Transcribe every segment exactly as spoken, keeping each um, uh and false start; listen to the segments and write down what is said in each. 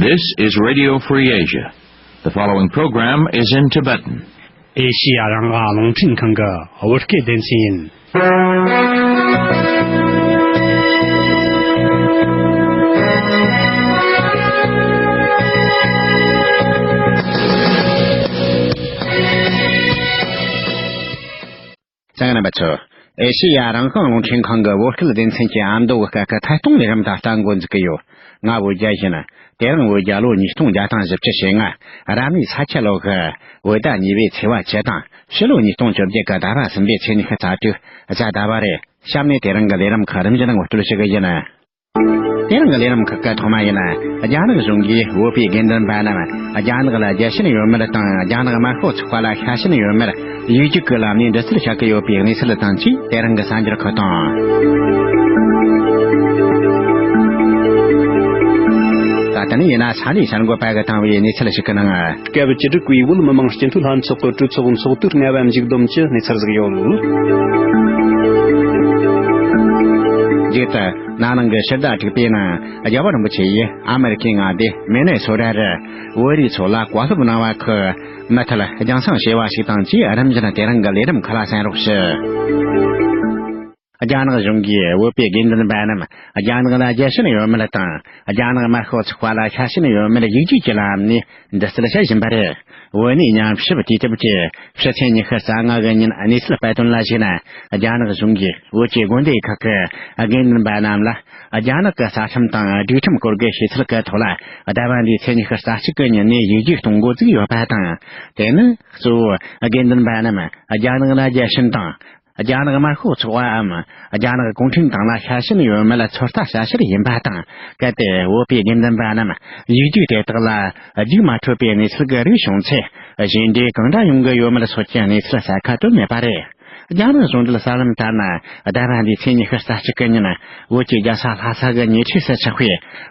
This is Radio Free Asia. The following program is in Tibetan. ཨེ་ཤི་ཡ་རང་དབང་རླུང་འཕྲིན་ཁང་གི་བོད་སྐད་སྡེ་ཚན་ཡིན། གསན་མཁན་རྣམ་པ་ཚོ། ཨེ་ཤེ་ཡ་རང་དབང་རླུང་འཕྲིན་ཁང་གི་བོད་སྐད་སྡེ་ཚན་གྱི་ཨ་མདོ་གི་སྐད་ཁུལ་ཐད་གཏོང་ལས་རིམ་ད་ལྟ་འགོ་འཛུགས་ཀྱི་ཡོད། ང་བོད་རྒྱལ་ཡིན། དེ་རིང་བོད་རྒྱལ་ལོ་ཉིས་སྟོང་བརྒྱ་དང་བཞི་བཅུ་ཞེ་ལྔ། རབ་གནས་ས་ཁྱི་ལོ་གི་བོད་ཟླ་གཉིས་པའི་ཚེས་པ་བཅུ་དང་ཕྱི་ལོ་ཉིས་སྟོང་བཅོ་བརྒྱད་ཀྱི་ཟླ་བ་གསུམ་པའི་ཚེས་ཉི་ཤུ་རྩ་དྲུག་གཟའ་ཟླ་བ་རེད། གཤམ་ནས་དེ་རིང་གི་ལས་རིམ་ཁག་རིམ་བཞིན་ངོ་སྤྲོད་ཞུ་གི་ཡིན། དེ་རིང་གི་ལས་རིམ་ཁག་གི་ཐོག་མ་ཡིན། རྒྱ་ནག་གཞུང་གིས་བོད་པའི་དགེ་འདུན་པ་རྣམས་རྒྱ་ནག་ལ་རྒྱལ་ཕྱིན་ཡོད་མེད་དང་། རྒྱ་ནག་དམར་ཤོག་ཚོགས་པ་ལ་ཤ་ཞེན་ཡོད་མེད་ཡིག་རྒྱུགས་ཀྱི་ལམ་ནས་འདྲི་རྩད་བྱ་གི་ཡོད་པའི་གནས་ཚུལ་དང་བཅས། དེ་རིང་གི་གསར་འགྱུར་ཁག་དང་། ད་ལྟ་ནས་ཡིན་ན་ས་གནས་གསར་འགོད་པ་གིས་བཏང་བའི་གནས་ཚུལ་ཞིག་གི་ནང་། སྐབས་བཅུ་དྲུག་པའི་བོད་མི་མང་སྤྱི་འཐུས་ལྷན་ཚོགས་ཀྱི་གྲོས་ཚོགས་ཚོགས་དུས་ལྔ་པ་མཇུག་བསྡོམས་ཀྱི་གནས་ཚུལ་ཞིག་ཡོད། མཇུག་ཏུ། ན་ནིང་གི་ཕྱི་ཟླ་དྲུག་པའི་ནང་རྒྱལ་བ་རིན་པོ་ཆེ་ཡིས་ཨ་མེ་རི་ཁའི་མངའ་སྡེ་མི་ནེ་སོ་ཊ་རུ་བོད་རིགས་ཚོ་ལ་བཀའ་སློབ་གནང་བ་ཁག་མུ་མཐུད་རྒྱང་སྲིང་བྱས་པ་ཞིག་དང་བཅས། རིམ་བཞིན་དེ་རིང་གི་ལས་རིམ་ཁག་ལ་གསན་རོགས་ཞུ། རྒྱ་ནག་གཞུང་གིས་བོད་པའི་དགེ་འདུན་པ་རྣམས་རྒྱ་ནག་ལ་རྒྱལ་ཕྱིན་ཡོད་མེད་དང་། རྒྱ་ནག་དམར་ཤོག་ཚོགས་པ་ལ་ཤ་ཞེན་ཡོད་མེད་ཡིག་རྒྱུགས་ཀྱི་ལམ་ནས་འདྲི་རྩད་བྱེད་བཞིན་པ་རེད། བོད་གནས་ཉམས་ཞིབ་དུས་དེབ་ཀྱི་ཕྱི་ཚེས་ཉི་ཤུ་རྩ་ལྔ་གི་ཉིན་གནས་ཚུལ་སྤེལ་དོན་ལ་གཞིགས་ན། རྒྱ་ནག་གཞུང་གིས་བོད་ཀྱི་དགོན་སྡེ་ཁག་གི་དགེ་འདུན་པ་རྣམས་ལ་རྒྱ་ནག་གི་རྩ་ཁྲིམས་དང་སྒྲིག་ཁྲིམས་སྐོར་གྱི་ཤེས་ཚུལ་གྱི་ཐོག་ལ་ཟླ་བ་འདིའི་ཚེས་ཉི་ཤུ་རྩ་གཅིག་གི་ཉིན་ནས་ཡིག་རྒྱུགས་གཏོང་འགོ་བཙུགས་ཡོད་པ་དང་། དེ་ནི་གཙོ་བོ་དགེ་འདུན་པ་རྣམས་རྒྱ་ནག་ལ་རྒྱལ་ཕྱིན་དང་། རྒྱ་ནག་དམར་ཤོག་ཚོགས་པའམ་རྒྱ་ནག་གུང་ཁྲན་ཏང་ལ་ཤ་ཞེན་ཡོད་མེད་ཚོད་ལྟ་བྱ་ཕྱིར་ཡིན་པ་དང་། གལ་ཏེ་བོད་པའི་དགེ་འདུན་པ་རྣམས་ཡིག་རྒྱུགས་དེ་དག་ལ་རྒྱུགས་མ་འཕྲོད་པའི་གནས་ཚུལ་གྱི་རིགས་བྱུང་ཚེ། གཞན་འདྲའི་གང་འདྲ་ཡོང་གི་ཡོད་མེད་སོགས་ཀྱི་གནས་ཚུལ་གསལ་ཁ་བཏོན་མེད་པ་རེད། རྒྱ་ནག་གཞུང་འབྲེལ་གསར་ལམ་ལྟར་ན། ཟླ་བ་འདིའི་ཚེས་ཉི་ཤུ་རྩ་གཅིག་གི་ཉིན། བོད་ཀྱི་རྒྱལ་ས་ལྷ་ས་གི་ཉེ་འཁྲིས་སུ་ཆགས་པའི་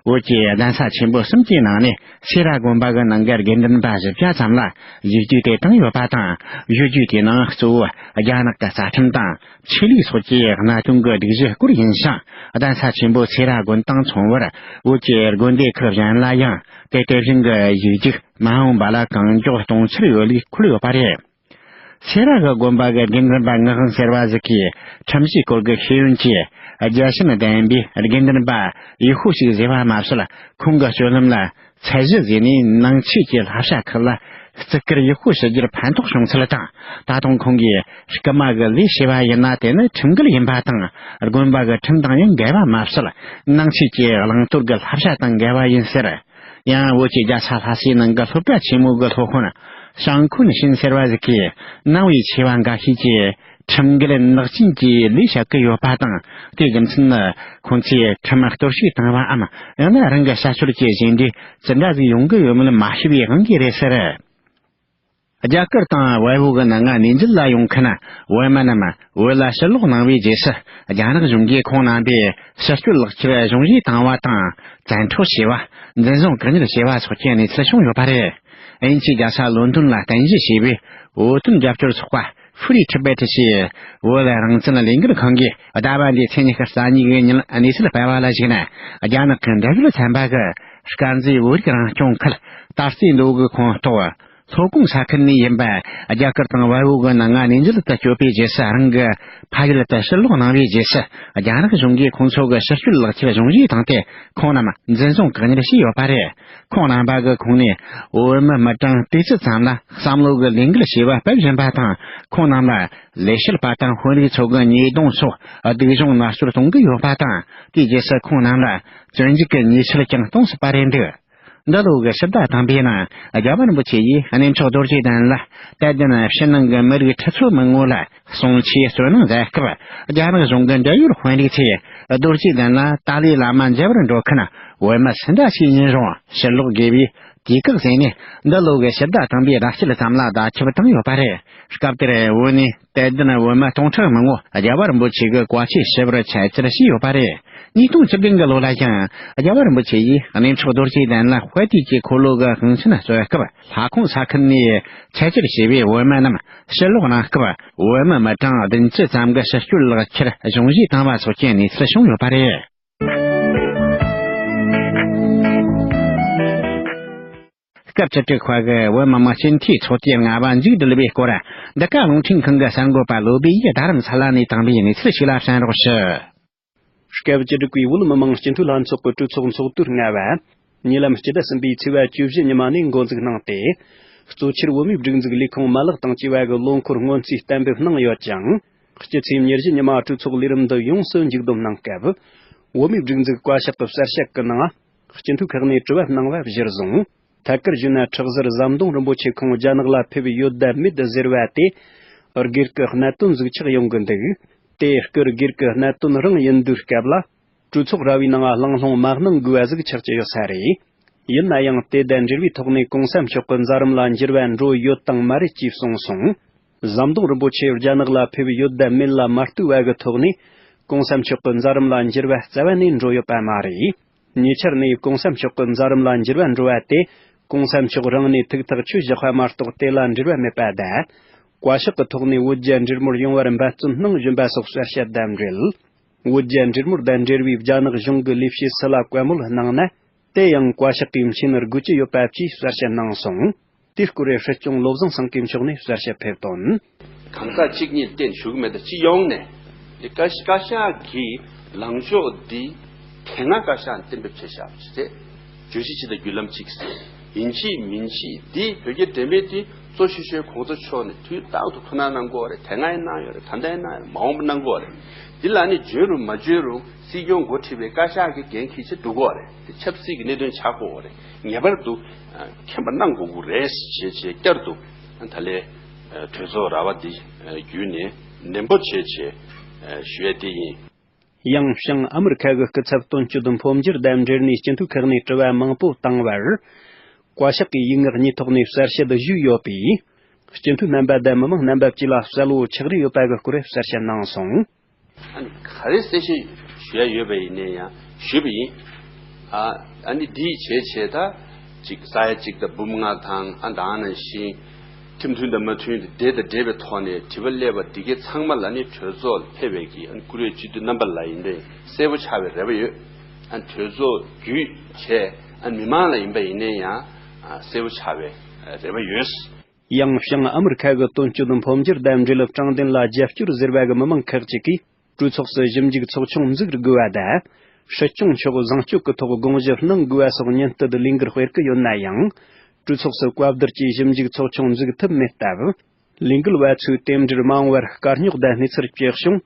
བོད་ཀྱི་གདན་ས་ཆེན་པོ་གསུམ་གྱི་ནང་ནས། སེ་ར་དགོན་པ་གི་ནང་གི་དགེ་འདུན་པ་བཞི་བརྒྱ་ཙམ་ལ་ཡིག་རྒྱུགས་དེ་བཏང་ཡོད་པ་དང་། ཡིག་རྒྱུགས་དེའི་ནང་གཙོ་བོ་རྒྱ་ནག་གི་རྩ་ཁྲིམས་དང་ཆོས་ལུགས་སོགས་ཀྱི་གནད་དོན་གྱི་སྒྲིག་གཞི་སྐོར་ཡིན་ཞིང་། གདན་ས་ཆེན་པོ་སེ་ར་དགོན་དང་མཚུངས་པར་བོད་ཀྱི་དགོན་སྡེ་ཁག་གཞན་ལ་ཡང་དེ་དེ་བཞིན་གྱི་ཡིག་རྒྱུགས་མ་འོངས་པ་ལ་གང་མགྱོགས་གཏོང་ཕྱིར་ཡོད་ལུགས་འཁོད་ཡོད་པ་རེད། སེ་ར་གི་དགོན་པ་གི་དགེ་འདུན་པ་ངག་དབང་ཟེར་བ་ཟིག་གིས་ཁྲིམས་གཞིའི་སྐོར་གྱི་ཤེས་ཡོན་གྱི་རྒྱལ་ཞེན་ལྡན་པའི་དགེ་འདུན་པ་ཡེ་ཤུ་ཞིག་བཟོས་པ་མ་ཟད། ཁོང་གི་སྤྱོད་ལམ་ལ་ཚད་གཞི་བཟོས་ནས་ནང་ཆོས་ཀྱི་བསླབ་བྱ་ཁག་ལ་བརྩི་བཀུར་ཡག་པོ་ཞུ་རྒྱུར་ཕན་ཐོགས་བྱུང་ཚུལ་དང་། ད་དུང་ཁོང་གིས་རྐུ་མ་གི་ལས་བྱས་པ་ཡིན་ན་དེ་ནི་ཁྲིམས་འགལ་ཡིན་པ་དང་། དགོན་པ་གི་ཁྲིམས་དང་ཡང་འགལ་བ་མ་ཟད། ནང་ཆོས་ཀྱི་བླང་དོར་གྱི་བསླབ་བྱ་དང་འགལ་བ་ཡིན་ཟེར། ཡང་བོད་ཀྱི་རྒྱལ་ས་ལྷ་སའི་ནང་གི་སློབ་གྲྭ་ཆེན་མོ་གི་སློབ་དཔོན་ཞང་ཁུན་ཤིན་ཟེར་བ་ཟིག་གིས་ནང་པའི་ཆེ་བ་འགའ་ཤས་ཀྱིས་ཁྲིམས་འགལ་ནག་ཅན་གྱི་ལས་བྱ་གི་ཡོད་པ་དང་། དེའི་རྒྱུ་མཚན་ནི་ཁོང་ཚོས་ཁྲིམས་གཏོར་བཤིག་བཏང་བའམ། ཡང་ན་རང་གི་བྱ་སྤྱོད་ཀྱི་རྗེས་འབྲས་ཅི་འདྲ་ཟིག་ཡོང་གི་ཡོད་མེད་མ་ཤེས་པའི་དབང་གིས་རེད་ཟེར། རྒྱ་གར་དང་བལ་པོ་གི་ནང་ང་གནས་མཇལ་ལ་ཡོང་མཁན་བོད་མི་རྣམས་བོད་ལ་ཕྱིར་ལོག་གནང་བའི་རྗེས་སུ། རྒྱ་ནག་གཞུང་གིས་ཁོང་རྣམ་པའི་ཕྱིར་སྐྱོད་ལག་ཁྱེར་གཞུང་བཞེས་བཏང་བ་དང་། བཙན་འཕྲོག་བྱས་པ། འཛིན་བཟུང་བཀག་ཉར་བྱས་པ་སོགས་ཀྱི་གནས་ཚུལ་བྱུང་ཡོད་པ་རེད། དབྱིན་ཇིའི་རྒྱལ་ས་ལོན་ཌོན་ལ་རྟེན་གཞི་བྱས་པའི་བོད་དོན་རྒྱབ་སྐྱོར་ཚོགས་པ་Free Tibet ཞེས་བོད་རང་བཙན་ལས་འགུལ་ཁང་གིས་ཟླ་བ་འདིའི་ཚེས་ཉི་ཤུ་རྩ་གཉིས་ཀྱི་ཉིན་གནས་ཚུལ་སྤེལ་བ་ལ་གཞིགས་ན། རྒྱ་ནག་གི་འབྲེལ་ཡོད་ཚན་པ་གིས་དཀར་མཛེས་བོད་རིགས་རང་སྐྱོང་ཁུལ་དར་རྩེ་མདོ་དབུས་ཁོངས་གཏོགས། ལྷོ་ཀོང་ས་ཁུལ་ནས་ཡིན་པ། རྒྱ་གར་དང་བལ་པོ་གི་ནང་ང་གནས་མཇལ་དུ་བསྐྱོད་པའི་རྗེས་སུ། རང་གི་ཕ་ཡུལ་དུ་ཕྱིར་ལོག་གནང་བའི་རྗེས་སུ། རྒྱ་ནག་གཞུང་གིས་ཁོང་ཚོ་གི་ཕྱིར་སྐྱོད་ལག་ཁྱེར་གཞུང་བཞེས་བཏང་སྟེ། ཁོང་རྣམས་འཛིན་བཟུང་བཀག་ཉར་བྱས་ཡོད་པ་རེད། ཁོང་རྣམ་པ་གི་ཁོངས་ནས་བོད་མི་མི་གྲངས་དེ་ཙམ་ལ་བསམ་བློ་གི་ལས་འགུལ་བྱས་པ་སྤེལ་བཞིན་པ་དང་། ཁོང་རྣམས་ལ་ལས་བྱེད་པ་དང་དཔོན་རིགས་ཚོ་གི་ཉེས་རྡུང་སོགས་སྡུག་སྦྱོང་མནར་གཅོད་གཏོང་གི་ཡོད་པ་དང་། དེའི་རྗེས་སུ་ཁོང་རྣམས་ལ་བཙོན་འཇུག་གི་ཉེས་ཆད་ཀྱང་གཏོང་སྲིད་པ་རེད་འདུག། འདི་ལོ་གི་ཕྱི་ཟླ་དང་པོའི་ནང་རྒྱལ་བ་རིན་པོ་ཆེ་ཡིས་གནས་མཆོག་རྡོ་རྗེ་གདན་ལ་དད་ལྡན་ཕྱི་ནང་གི་མི་རིགས་ཁྲི་ཚོ་མང་པོ་ལ་གསུང་ཆོས་སྩོལ་གནང་མཛད་སྐབས། རྒྱ་ནག་གཞུང་གི་འབྲེལ་ཡོད་དཔོན་རིགས་ཚོས་རྡོ་རྗེ་གདན་ལ་ཏཱ་ལའི་བླ་མ་མཇལ་བར་འགྲོ་མཁན་བོད་མི་སུ་འདྲ་ཞིག་ཡིན་རུང་ཕྱིར་ལོག་དགོས་པའི་དུས་བཀག་བཟོས་ནས། འདི་ལོ་གི་ཕྱི་ཟླ་དང་པོའི་ཟླ་དཀྱིལ་ཙམ་ལ་བརྡ་ཁྱབ་བཏང་ཡོད་པ་རེད། སྐབས་དེར་བོད་ནས་དད་ལྡན་བོད་མི་སྟོང་ཕྲག་མང་པོ་རྒྱལ་བ་རིན་པོ་ཆེ་གི་བཀའ་ཆོས་ཞུ་བར་ཆེད་བཅར་བྱས་ཡོད་པ་རེད། ཉིས་སྟོང་བཅུ་བདུན་གྱི་ལོ་ལ་ཡང་རྒྱལ་བ་རིན་པོ་ཆེ་ཡིས་གནས་མཆོག་རྡོ་རྗེ་གདན་ལ་དཔལ་དུས་ཀྱི་འཁོར་ལོ་གི་དབང་ཆེན་སྩོལ་སྐབས། ལྷ་ཁང་ས་ཁུལ་ནས་ཆེད་བཅར་བྱས་པའི་བོད་མི་རྣམས་ཕྱིར་ལོག་གནང་སྐབས། བོད་མི་མི་གྲངས་བདུན་ཅུ་ཙམ་གྱི་ཕྱིར་སྐྱོད་ལག་ཁྱེར་གཞུང་བཞེས་བཏང་བ་སོགས་ཀྱི་གནས་ཚུལ་བྱུང་ཡོད་པ་རེད། སྐབས་བཅུ་དྲུག་པ་གི་བོད་མི་མང་སྤྱི་འཐུས་ཚོགས་ཆེན་ལྔ་པ་མཇུག་བསྒྲིལ་བའི་སྐོར། འདི་ག་རླུང་འཕྲིན་ཁང་གི་གསར་འགོད་པ་བློ་བྷེ་ཡིས་རྡ་རམ་ས་ལ་ནས་བཏང་བའི་གནས་ཚུལ་ཞིག་ལ་གསན་རོགས་ཞུ། སྐབས་བཅུ་དྲུག་པའི་བོད་མི་མང་སྤྱི་འཐུས་ལྷན་ཚོགས་ཀྱི་གྲོས་ཚོགས་ཚོགས་དུས་ལྔ་པ། ཉེ་ལམ་སྤྱི་ཟླ་གསུམ་པའི་ཚེས་པ་བཅུ་བཞི་ཉི་མ་ནས་འགོ་འཛུགས་གནང་སྟེ། གཙོ་ཆེར་བོད་མིའི་སྒྲིག་འཛུགས་ལས་ཁུངས་མ་ལག་དང་བཅས་པ་གི་ལོ་འཁོར་སྔོན་རྩིས་གཏན་འབེབས་གནང་ཡོད་ཅིང་། སྤྱི་ཚེས་ཉེར་བཞི་ཉི་མ་གྲོས་ཚོགས་ལས་རིམ་འདི་ཡོངས་སུ་མཇུག་བསྡོམས་གནང་སྐབས། བོད་མིའི་སྒྲིག་འཛུགས་བཀའ་ཤག་གི་གསལ་བཤད་ཀྱི་ནང་། སྤྱི་འཐུས་ཁག་ནས་དྲི་བ་གནང་བ་གཞིར་བཟུང་། ཐད་ཀར་ཞུས་ན། ཁྲག་ཟུར་ཟམ་གདོང་རིན་པོ་ཆེ་ཁོང་རྒྱ་ནག་ལ་ཕེབས་ཡོད་དམ་མེད་ཟེར་བ་དེ། སྒེར་གྱི་གནད་དོན་ཟིག་ཆགས་ཡོང་གི་འདུག་དེ་སྐོར་སྒེར་གྱི་གནད་དོན་རང་ཡིན་དུས་སྐབས་ལ། གྲོས་ཚོགས་ར་བའི་ནང་གླེང་སློང་མ་གནང་དགོས་པ་ཟིག་ཆགས་ཀྱི་ཡོད་ས་རེད། ཡིན་ན་ཡང་དེ་དང་འབྲེལ་བའི་ཐོག་ནས་གོང་ས་མཆོག་གི་མཛད་རིམ་ལ་འགྱུར་བ་འགྲོ་ཡོད་དང་མ་རེད་ཅེས་གསུངས་སོང་། ཟམ་གདོང་རིན་པོ་ཆེ་རྒྱ་ནག་ལ་ཕེབས་ཡོད་དམ་མེད་ལ་མ་ལྟོས་པ་གི་ཐོག་ནས། གོང་ས་མཆོག་གི་མཛད་རིམ་ལ་འགྱུར་བ་རྩ་བ་ནས་འགྲོ་ཡོད་པ་མ་རེད། ཉེ་ཆར་ནས་གོང་ས་མཆོག་གི་མཛད་རིམ་ལ་འགྱུར་བ་འགྲོ་བ་དེ། གོང་ས་མཆོག་རང་ནས་ཐུགས་ཐག་ཆོད་བཞག་པ་མ་གཏོགས་དེ་ལ་འབྲེལ་བ་མེད་པ་དང་། བཀའ་ཤག་གི་ཐོག་ནས་བོད་རྒྱ་འབྲེལ་མོལ་ཡོང་བར་འབད་བརྩོན་གནང་བཞིན་པ་སོགས་གསལ་བཤད་དང་འབྲེལ། བོད་རྒྱ་འབྲེལ་མོལ་དང་འབྲེལ་བའི་རྒྱ་ནག་གཞུང་གི་ལས་བྱེད་སུ་ལ་བཀའ་མོལ་གནང་ན། དེ་ཡང་བཀའ་ཤག་གིས་མཁྱེན་དགོས་ཀྱི་ཡོད་པ་བཅས་གསལ་བཤད་གནང་སོང་། དེའི་སྐོར་སྲིད་སྐྱོང་བློ་བཟང་སེང་གེ་མཆོག་ནས་གསལ་བཤད་ཕེབས་དོན། གང་ཟག་གཅིག་གཉིས་བརྟེན་ཞུ་གི་མེད་ད། སྤྱི་ཡོངས་ནས་འདི་བཀའ་བཀའ་ཤག་གི་ལངས་ཕྱོགས་འདི་དེ་སྔ་བཀའ་ཤག་གཏན་འབེབས་བྱས་བཞག་པ་ཞིག་རེད། བརྗོད་གཞི་སྤྱི་དང་བརྒྱུད་ལམ་གཅིག་ཟེར། ཡིན་གཅིག་མིན་གཅིག་འདི་བོད་རྒྱ་འབྲེལ་མོལ་འདི་གཙོ་ཤོས་ཤོས་གོང་ས་མཆོག་ནས་དུས་རྟག་ཏུ་ཐུགས་སྣང་གནང་གི་ཡོད་རེད། དེ་སྔ་ཡང་གནང་ཡོད་རེད། ད་ལྟ་ཡང་གནང་ཡོད་རེད། མ་འོངས་པ་གནང་གི་ཡོད་རེད། འདི་ལ་ནི་འཇོན་རུང་མ་འཇོན་རུང་སྲིད་སྐྱོང་འགོ་ཁྲིད་པའི་བཀའ་ཤག་གི་འགན་འཁྱེར་བྱེད་འགྲོ་གི་ཡོད་རེད། དེ་ཆབ་སྲིད་ཀྱི་གནད་དོན་ཆགས་ཀྱི་ཡོད་རེད། ངེས་པར་དུ་མཁྱེན་པ་གནང་དགོས་ཀྱི་རེད་ཞེས་བྱས་བསྐྱར་དུ་ད་ལས་གྲོས་ཚོགས་ར་བ་འདི་བརྒྱུད་ནས་ནན་པོ་བྱས་བྱས་ཞུ་ཡ་དེ་ཡིན། ཡང་བྱང་ཨ་མི་རི་ཁ་གི་སྐུ་ཚབ་དོན་གཅོད་འཕོ་འགྱུར་དང་འབྲེལ་ནས་སྤྱི་འཐུས་ཁག་ནས་དྲི་བ་མང་པོ་བཏང་བར། བཀའ་ཤག་གིས་ཡིག་ངག་གཉིས་ཐོག་ནས་གསལ་བཤད་ཞུས་ཡོད་པས། སྤྱི་འཐུས་རྣམ་པ་དང་མི་མང་རྣམ་པ་བཅས་ལ་གསལ་བོ་ཆགས་རེ་ཡོད་པ་གི་སྐོར་གསལ་བཤད་གནང་སོང་། ཨ་ནི་ག་རེ་གསལ་བཤད་ཞུ་ཡ་ཡོད་པ་ཡིན་ནའི་ཡང་ཞུས་པ་ཡིན། ཨ་ཨ་ནི་འདིའི་བྱས་བྱས་ད་ཅིག་ས་ཡ་གཅིག་དང་འབུམ་ལྔ་དང་ཨ་ད་ནང་བཞིན་ཁྲིམས་མཐུན་དང་མ་མཐུན་དེ་དེ་དང་འབྲེལ་བའི་ཐོག་ནས་དྲི་བ་སླེབས་པ་འདི་གའི་ཚང་མ་ལ་ནི་གྲོས་ཚོགས་ལ་ཕེབས་པའི་གི་ཨ་ནི་བཀུར་འོས་སྤྱི་འཐུས་རྣམ་པ་ལ་ཡིན་ནའི་གསལ་པོ་ཆགས་པའི་རེ་བ་ཡོད། ཨ་ནི་གྲོས་ཚོགས་བརྒྱུད་བྱས་ཨ་ནི་མི་མང་ལ་ཡིན་པ་ཡིན་ནའི་ཡང་ཨ་གསལ་པོ་ཆགས་པའི་རེ་བ་ཡོད། ཡང་བྱང་ཨ་མི་རི་ཁ་གི་དོན་གཅོད་འཕོ་འགྱུར་དང་འབྲེལ་དྲང་བདེན་ལ་རྒྱབ་སྐྱོར་ཟེར་བ་གི་མི་མང་ཁག་ཅིག་གིས་གྲོས་ཚོགས་སུ་ཞིབ་འཇུག་ཚོགས་ཆུང་འཛུགས་དགོས་པ་དང་། སྲིད་སྐྱོང་མཆོག་བཟང་སྤྱོད་ཀྱི་ཐོག་དགོངས་ཞུ་གནང་དགོས་པ་སོགས་ཉིན་བསྟུད་ལས་འགུལ་སྤེལ་གི་ཡོད་ན་ཡང་། གྲོས་ཚོགས་སུ་བཀའ་བསྡུར་གྱིས་ཞིབ་འཇུག་ཚོགས་ཆུང་འཛུགས་ཐུབ་མེད་སྟབས། ལས་འགུལ་བ་ཚོས་རྟེན་འབྲེལ་མ་འོངས་པར་དཀའ་རྙོག་དང་གནས་ཚུལ་བྱས་བྱུང་།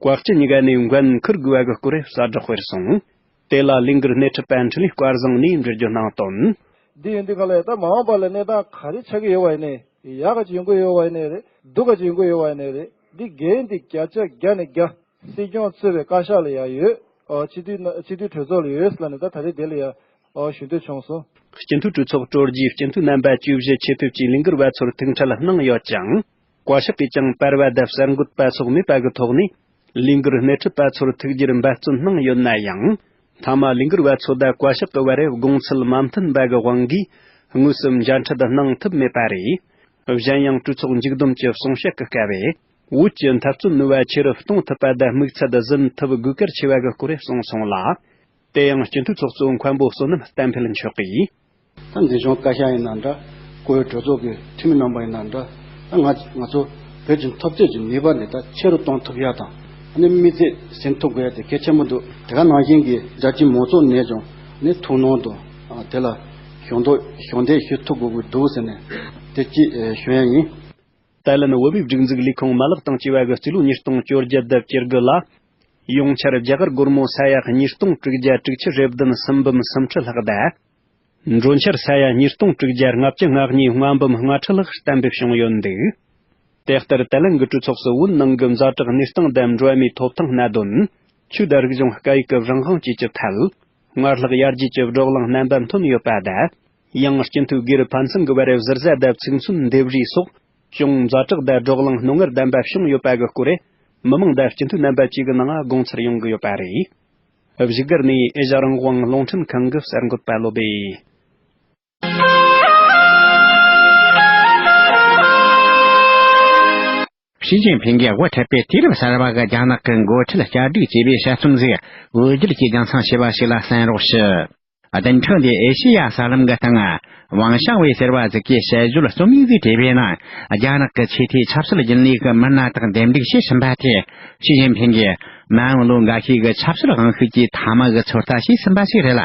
བཀའ་སྤྱི་གཉིས་ཀ་ནས་འགན་འཁུར་དགོས་པ་གི་སྐོར་གསལ་བསྒྲགས་སྤེལ་སོང་། དེ་ལ་ལས་འགུལ་སྣེ་ཁྲིད་པ་འཕྲིན་ལས་སྐལ་བཟང་ནས་འགྲེལ་བརྗོད་གནང་དོན། འདི་ཡིན་དུས་ག་ལ་ད་མ་འོངས་པ་ལ་གནས་སྟངས་ག་རེ་ཆགས་ཀྱི་ཡོད་པ་ཡིན་ནའི་ཡག་ག་ཅིག་ཡོང་གི་ཡོད་པ་ཡིན་ནའི་རེད། སྡུག་ག་ཅིག་ཡོང་གི་ཡོད་པ་ཡིན་ནའི་རེད། འདི་འགན་འདི་བརྒྱ་ཆ་བརྒྱ་ནས་བརྒྱ་སྲིད་སྐྱོང་གཙོས་པའི་བཀའ་ཤག་ལ་ཡང་ཡོད། ཨོ་སྤྱི་འཐུས་སྤྱི་འཐུས་གྲོས་ཚོགས་ལ་ཡོད་ལབ་ནས་ད་ད་རེས་དེ་ལ་ཡང་ཨོ་ཞུ་འདོད་བྱུང་སོང་། སྤྱི་འཐུས་གྲོས་ཚོགས་གྲོལ་རྗེས་སྤྱི་འཐུས་རྣམ་པ་བཅུ་བཞི་ཆེད་ཕེབས་ཀྱིས་ལས་འགུལ་བ་ཚོར་ཐུགས་ཁྲལ་གནང་ཡོད་ཅིང་། བཀའ་ཤག་གིས་ཀྱང་པར་བ་དང་གསར་འགོད་པ་སོགས་མེད་པ་གི་ཐོག་ནས། ལས་འགུལ་སྣེ་ཁྲིད་པ་ཚོར་ཐུགས་རྗེར་འབད་བརྩོན་གནང་ཡོད་ན་ཡང་། མཐའ་མ་ལས་འགུལ་བ་ཚོ་དང་བཀའ་ཤག་གི་བར་དགོངས་ཚུལ་མ་མཐུན་པ་གི་དབང་གིས་དངོས་སུ་མཇལ་འཕྲད་གནང་ཐུབ་མེད་པ་རེད། གཞན་ཡང་གྲོས་ཚོགས་མཇུག་བསྡོམས་ཀྱི་གསུང་བཤད་ཀྱི་སྐབས། བོད་ཀྱི་འཐབ་རྩོད་ནུས་པ་ཆེ་རུ་གཏོང་ཐུབ་པ་དང་དམིགས་ཚད་ཟིན་ཐུབ་དགོས་གལ་ཆེ་བ་གི་སྐོར་གསུངས་སོང་ལ། དེ་ཡང་སྤྱི་འཐུས་ཚོགས་གཙོ་མཁན་པོ་བསོད་ནམས་བསྟན་འཕེལ་མཆོག་གིས། ད་འཛིན་སྐྱོང་བཀའ་ཤག་ཡིན་ན་འདྲ། བཀུར་འོས་གྲོས་ཚོགས་ཀྱི་འཐུས་མི་རྣམ་པ་ཡིན་ན་འདྲ། ད་ང་ང་ཚོ་བོད་ཀྱི་འཐབ་རྩོད་ཀྱི་ནུས་པ་འདི་ད་ཆེ་རུ་གཏོང་ཐུབ་ཡ་དང་། ཨ་ནི་དམིགས་ཚད་ཟིན་ཐུབ་དགོས་ཡ་དེ་གལ་ཆེན་པོ་འདུག་དེ་ག་ནང་བཞིན་གྱི་རྒྱ་ཆེའི་མང་ཚོགས་ནས་ཀྱང་ཨ་ནི་ཐུགས་སྣང་དང་། ཨ་དེ་ལ་ཞུགས་འདེགས་ཞུགས་འདེགས་ཞུ་ཐུབ་དགོས་ཀྱི་འདུག་ཟེར་ནས་དེ་ཅིག་ཨེ་ཞུ་ཡ་ཡིན། ཏཱ་ལན་བོད་མིའི་སྒྲིག་འཛུགས་ལས་ཁུངས་མ་ལག་དང་བཅས་པ་གི་རྩིས་ལོ་ཉིས་སྟོང་བཅོ་བརྒྱད་དང་བཅུ་དགུ་ལ། ཡོངས་ཆར་རྒྱ་གར་སྒོར་མོ་ས་ཡ་ཉིས་སྟོང་དྲུག་བརྒྱ་དྲུག་ཅུ་རེ་བདུན་སུམ་འབུམ་སུམ་ཁྲི་ལྷག་དང་། འབྲོག་ཆར་ས་ཡ་ཉིས་སྟོང་དྲུག་བརྒྱ་ལྔ་བཅུ་ང་གཉིས་ལྔ་འབུམ་ལྔ་ཁྲི་ལྷག་གཏན་འབེབས་བྱུང་ཡོད་འདུག་དེ་ལྟར་ཏཱ་ལན་གྱི་གྲོས་ཚོགས་སུ་བོད་ནང་གི་ཛ་དྲག་གནས་སྟངས་དང་འགྲོ་བ་མིའི་ཐོབ་ཐང་གནད་དོན། ཆོས་དང་རིག་གཞུང་སྐད་ཡིག་གི་རང་དབང་བཅས་ཀྱི་ཐད། སྔར་ལྷག་ཡར་རྒྱས་ཀྱི་བགྲོ་གླེང་རྣམ་པ་ཐོན་ཡོད་པ་དང་། ཡང་སྤྱི་འཐུས་སྒེར་ཕན་ཚུན་གྱི་བར་གཟི་བརྗིད་དང་ཚིག་མཚོན་འདེབས་རེས་སོགས་ཅུང་ཛ་དྲག་དང་བགྲོ་གླེང་རྣོ་ངར་ལྡན་པ་བྱུང་ཡོད་པ་གི་སྐོར། མི་མང་དང་སྤྱི་འཐུས་རྣམ་པ་བཅས་ཀྱི་ནང་དགོངས་ཚུལ་ཡོང་གི་ཡོད་པ་རེད། བཞུགས་སྒར་ནས་ཨེ་ཤ་རང་དབང་རླུང་འཕྲིན་ཁང་གི་གསར་འགོད་པ་བློ་བྷེ། ཞི་ཅིན་ཕིང་གིས་དབུ་ཁྲིད་པའི་དུས་རབས་གསར་པ་གི་རྒྱ་ནག་གི་འགོ་ཁྲིད་བསྐྱར་སྒྲིག་བྱས་པའི་དཔྱད་རྩོམ་ཞིག་བོད་བསྒྱུར་གྱིས་རྒྱང་སྲིང་བྱས་པ་ཞིག་ལ་གསན་རོགས་ཞུ། བདུན་ཕྲག་འདིའི་ཨེ་ཤེ་ཡ་གསར་ལམ་གྱི་སྟེང་ཝང་ཤང་ཝེ་ཟེར་བ་ཟིག་གིས་དཔྱད་བརྗོད་རྩོམ་ཡིག་ཟིག་བྲིས་པའི་ནང་། རྒྱ་ནག་གི་ཆེས་མཐོའི་ཆབ་སྲིད་རྒྱུན་ལས་ཀྱི་མི་སྣ་དག་འདེམས་སྒྲུག་བྱེད་བཞིན་པ་དེ། ཞི་ཅིན་ཕིང་གིས་མ་འོངས་ལོ་འགའ་ཤས་ཀྱི་ཆབ་སྲིད་དབང་ཤུགས་ཀྱི་མཐའ་མ་གི་ཚོད་ལྟ་བྱས་ཟིན་པ་ཞིག་རེད་ལ།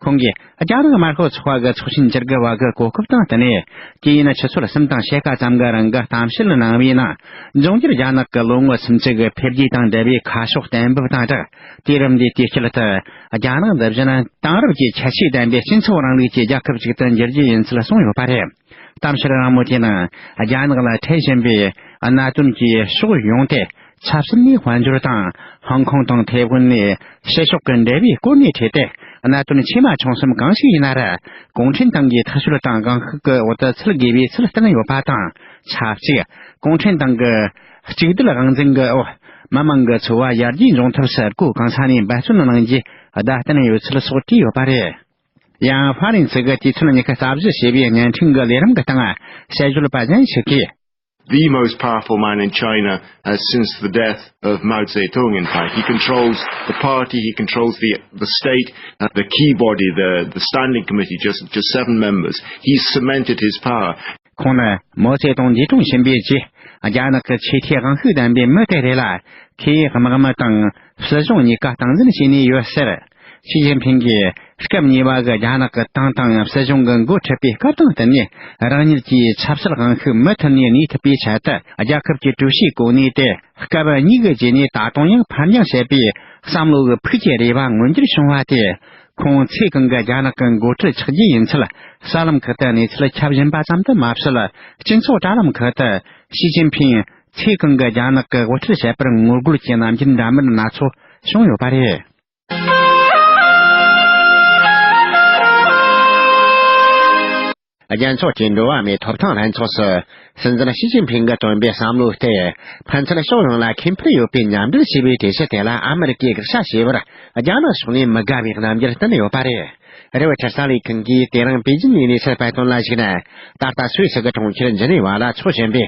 ཁོང་གིས་རྒྱ་ནག་དམར་ཤོག་ཚོགས་པ་གི་ཚོགས་ཆེན་བཅུ་དགུ་བ་གི་གོ་སྐབས་དང་བསྟུན་ནས། དུས་ཡུན་ཆུ་ཚོད་གསུམ་དང་ཕྱེད་ཀ་ཙམ་གྱི་རིང་གི་གཏམ་བཤད་གནང་བའི་ནང་། འབྱུང་འགྱུར་རྒྱ་ནག་གི་ལོ་ངོ་སུམ་ཅུ་གི་འཕེལ་རྒྱས་དང་འབྲེལ་བའི་ཁ་ཕྱོགས་གཏན་འབེབས་དང་སྦྲགས། དུས་རབས་འདིའི་དུས་དཀྱིལ་དུ་རྒྱ་ནག་འདི་བཞིན་དེང་རབས་ཀྱི་ཁྱད་ཆོས་ལྡན་པའི་སྤྱི་ཚོགས་རིང་ལུགས་ཀྱི་རྒྱལ་ཁབ་ཅིག་ཏུ་འགྱུར་རྒྱུ་ཡིན་ཚུལ་གསུངས་ཡོད་པ་རེད། གཏམ་བཤད་རིང་མོ་དེའི་ནང་། རྒྱ་ནག་ལ་འཕྲད་བཞིན་པའི་གནད་དོན་གྱི་ཕྱོགས་ཡོངས་དེ། ཆབ་སྲིད་ནས་དཔལ་འབྱོར་དང་། ཧོང་ཀོང་དང་ཐའེ་ཝན་ནས་ཕྱི་ཕྱོགས་ཀྱི་འབྲེལ་བའི་སྐོར་ནས་འཕྲད་དེ། གནད་དོན་ཆེ་མ་ཆུང་གསུམ་གང་ཞིག་ཡིན་ན་ར། གུང་ཁྲན་ཏང་གིས་ཐག་གཅོད་དང་དགོངས་ཤུགས་ཀྱི་འོག་ཏུ་ཚུད་དགོས་པའི་ཚུལ་བསྟན་ཡོད་པ་དང་། ཆབས་ཅིག་གུང་ཁྲན་ཏང་གི་གཅིག་སྡུད་དབང་འཛིན་གྱི་འོག་མི་མང་གི་འཚོ་བ་ཡར་རྒྱས་འབྱུང་ཐབས་སུ་སྒོ་གང་ས་ནས་འབད་བརྩོན་གནང་རྒྱུ་བརྡ་བསྟན་ཡོད་ཚུལ་སོགས་བྲིས་ཡོད་པ་རེད། ཡང་ཧྥ་རན་སི་གི་དུས་ཚོད་ཉི་ཤུ་རྩ་བཞི་ཞེས་པའི་བརྙན་འཕྲིན་གྱི་ལས་རིམ་གྱི་སྟེང་། དཔྱད་བརྗོད་པ་གཞན་ཞིག་གིས། The most powerful man in China, uh, since the death of Mao Zedong, in fact. He controls the party, he controls the, the state, uh, the key body, the, the standing committee, just, just seven members. He's cemented his power. ཁོང་ནི་མའོ་ཙེ་ཏུང་འདས་གྲོངས་ཕྱིན་པའི་རྗེས། རྒྱ་ནག་གི་ཆེས་མཐོའི་དབང་ཤུགས་ལྡན་པའི་མི་དེ་རེད་ལ། ཁོས་དམག་མི་དང་སྲིད་གཞུང་གཉིས་ཀ་སྟངས་འཛིན་བྱས་ནས་ཡོད་ཟེར། ཞི་ཅིན་ཕིང་གིས་སྐབས་གཉིས་པ་གི་རྒྱ་ནག་གི་ཏང་དང་སྲིད་གཞུང་གི་འགོ་ཁྲིད་པའི་སྐབས་དང་བསྟུན་ནས། རང་ཉིད་ཀྱིས་ཆབ་སྲིད་དབང་ཤུགས་མུ་མཐུད་ནས་གནས་ཐུབ་པའི་ཆེད་དུ། རྒྱལ་ཁབ་ཀྱི་ཀྲུའུ་ཞིའི་གོ་གནས་དེ་སྐབས་གཉིས་ཀྱི་རྗེས་ནས་ད་དུང་ཡང་ཕར་འགྱངས་བྱེད་པའི་བསམ་བློ་གི་ཕུགས་ཀྱི་རེ་བ་མངོན་འགྱུར་བྱུང་བ་དེ། ཁོང་ཚེ་གང་གི་རྒྱ་ནག་གི་འགོ་ཁྲིད་ཆགས་རྒྱུ་ཡིན་ཚུལ་གསར་ལམ་ཁག་ཏུ་གནས་ཚུལ་ཁྱབ་བཞིན་པ་ཙམ་དུ་མ་ཟད། སྤྱི་ཚོགས་དྲ་ལམ་ཁག་ཏུ་ཞི་ཅིན་ཕིང་ཚེ་གང་གི་རྒྱ་ནག་གི་དབུ་ཁྲིད་བྱེད་པར་ངོ་རྒོལ་གྱི་རྣམ་འགྱུར་འདྲ་མིན་སྣ་ཚོགས་བྱུང་ཡོད་པ་རེད། རྒྱལ་ཚོགས་ཀྱི་འགྲོ་བ་མིའི་ཐོབ་ཐང་ལྷན་ཚོགས་སུ། སྲིད་འཛིན་ཞི་ཅིན་ཕིང་གིས་བཏོན་པའི་བསམ་བློ་སྟེ། ཕན་ཚུན་ཕྱོགས་ཡོངས་ལ་ཁེ་ཕན་ཡོད་པའི་མཉམ་འབྲེལ་ཞེས་པའི་གྲོས་གཞི་དེ་ལ་ཨ་མི་རི་ཀས་དགག་བྱ་བྱས་པར། རྒྱ་ནག་ཕྱོགས་ནས་མི་དགའ་བའི་རྣམ་འགྱུར་བསྟན་ཡོད་པ་རེད། རེའུ་ཊར་གསར་ལས་ཁང་གིས་དེ་རིང་པེ་ཅིན་ནས་གནས་ཚུལ་སྤེལ་དོན་ལ་གཞིགས་ན། ད་ལྟ་སུད་སི་གི་གྲོང་ཁྱེར་ཇི་ནི་ཝ་ལ་འཚོགས་བཞིན་པའི་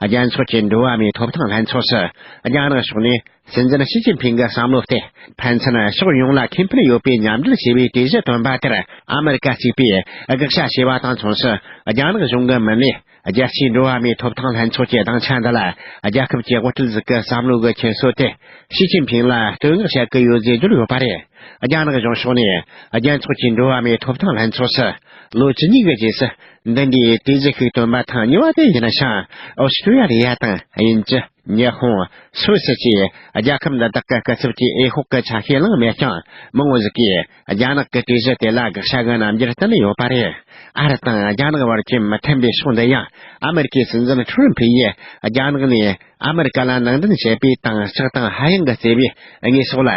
རྒྱལ་ཚོགས་ཀྱི་འགྲོ་བ་མིའི་ཐོབ་ཐང་ལྷན་ཚོགས་སུ། རྒྱ་ནག་ཕྱོགས་ནས། སྲིད་འཛིན་ཞི་ཅིན་ཕིང་གི་བསམ་བློ་སྟེ། ཕན་ཚུན་ཕྱོགས་ཡོངས་ལ་ཁེ་ཕན་ཡོད་པའི་མཉམ་འབྲེལ་ཞེས་པའི་གྲོས་གཞི་བཏོན་པ་དེར་ཨ་མི་རི་ཀ་གཅིག་པུས་དགག་བྱ་བྱས་པ་དང་མཚུངས་སུ། རྒྱ་ནག་གཞུང་གི་མི་སྣས་རྒྱལ་སྤྱིའི་འགྲོ་བ་མིའི་ཐོབ་ཐང་ལྷན་ཚོགས་ཀྱི་སྡིངས་ཆ་འདི་ལ། རྒྱལ་ཁབ་ཀྱི་དབུ་ཁྲིད་ཟིག་གི་བསམ་བློ་གི་ཁྱེར་སོ་དེ། ཞི་ཅིན་ཕིང་ལ་བསྟོད་བསྔགས་བྱ་གི་ཡོད་ཅེས་བརྗོད་ཡོད་པ་རེད། རྒྱ་ནག་གཞུང་ཕྱོགས་ནས། རྒྱལ་ཚོགས་ཀྱི་འགྲོ་བ་མིའི་ཐོབ་ཐང་ལྷན་ཚོགས་སུ། ལོ་བཅུ་གཉིས་ཀྱི་རྗེས་སུ། འདི་འདྲའི་གྲོས་གཞི་ཞིག་བཏོན་པ་ཐེངས་གཉིས་པ་དེ་ཡིན་ཞིང་། ཨོ་སི་ཀྲི་ཡ་རི་ཡ་དང་དབྱིན་ཇི། ཉི་ཧོང་། སུད་སི་བཅས་རྒྱལ་ཁབ་འདི་དག་གི་སྐུ་ཚབ་ཀྱིས་འོས་ཤོག་གི་ཆ་ཤས་བླངས་མེད་ཀྱང་། མང་བོ་ཞིག་གིས་རྒྱ་ནག་གི་གྲོས་གཞི་དེ་ལ་དགག་བྱ་གི་རྣམ་འགྱུར་བསྟན་ཡོད་པ་རེད། ཨ་རི་དང་རྒྱ་ནག་བར་གྱི་མི་མཐུན་པའི་ཕྱོགས་འདི་ཡང་། ཨ་མི་རི་ཀའི་སྲིད་འཛིན་ཁྲོམ་ཕུ་ཡིས་རྒྱ་ནག་ནས་ཨ་མི་རི་ཀ་ལ་ནང་འདྲེན་བྱེད་པའི་དང་ལྕགས་དང་ཧ་ཡང་གི་བརྩེ་བའི་དངོས་ཟོག་ལ་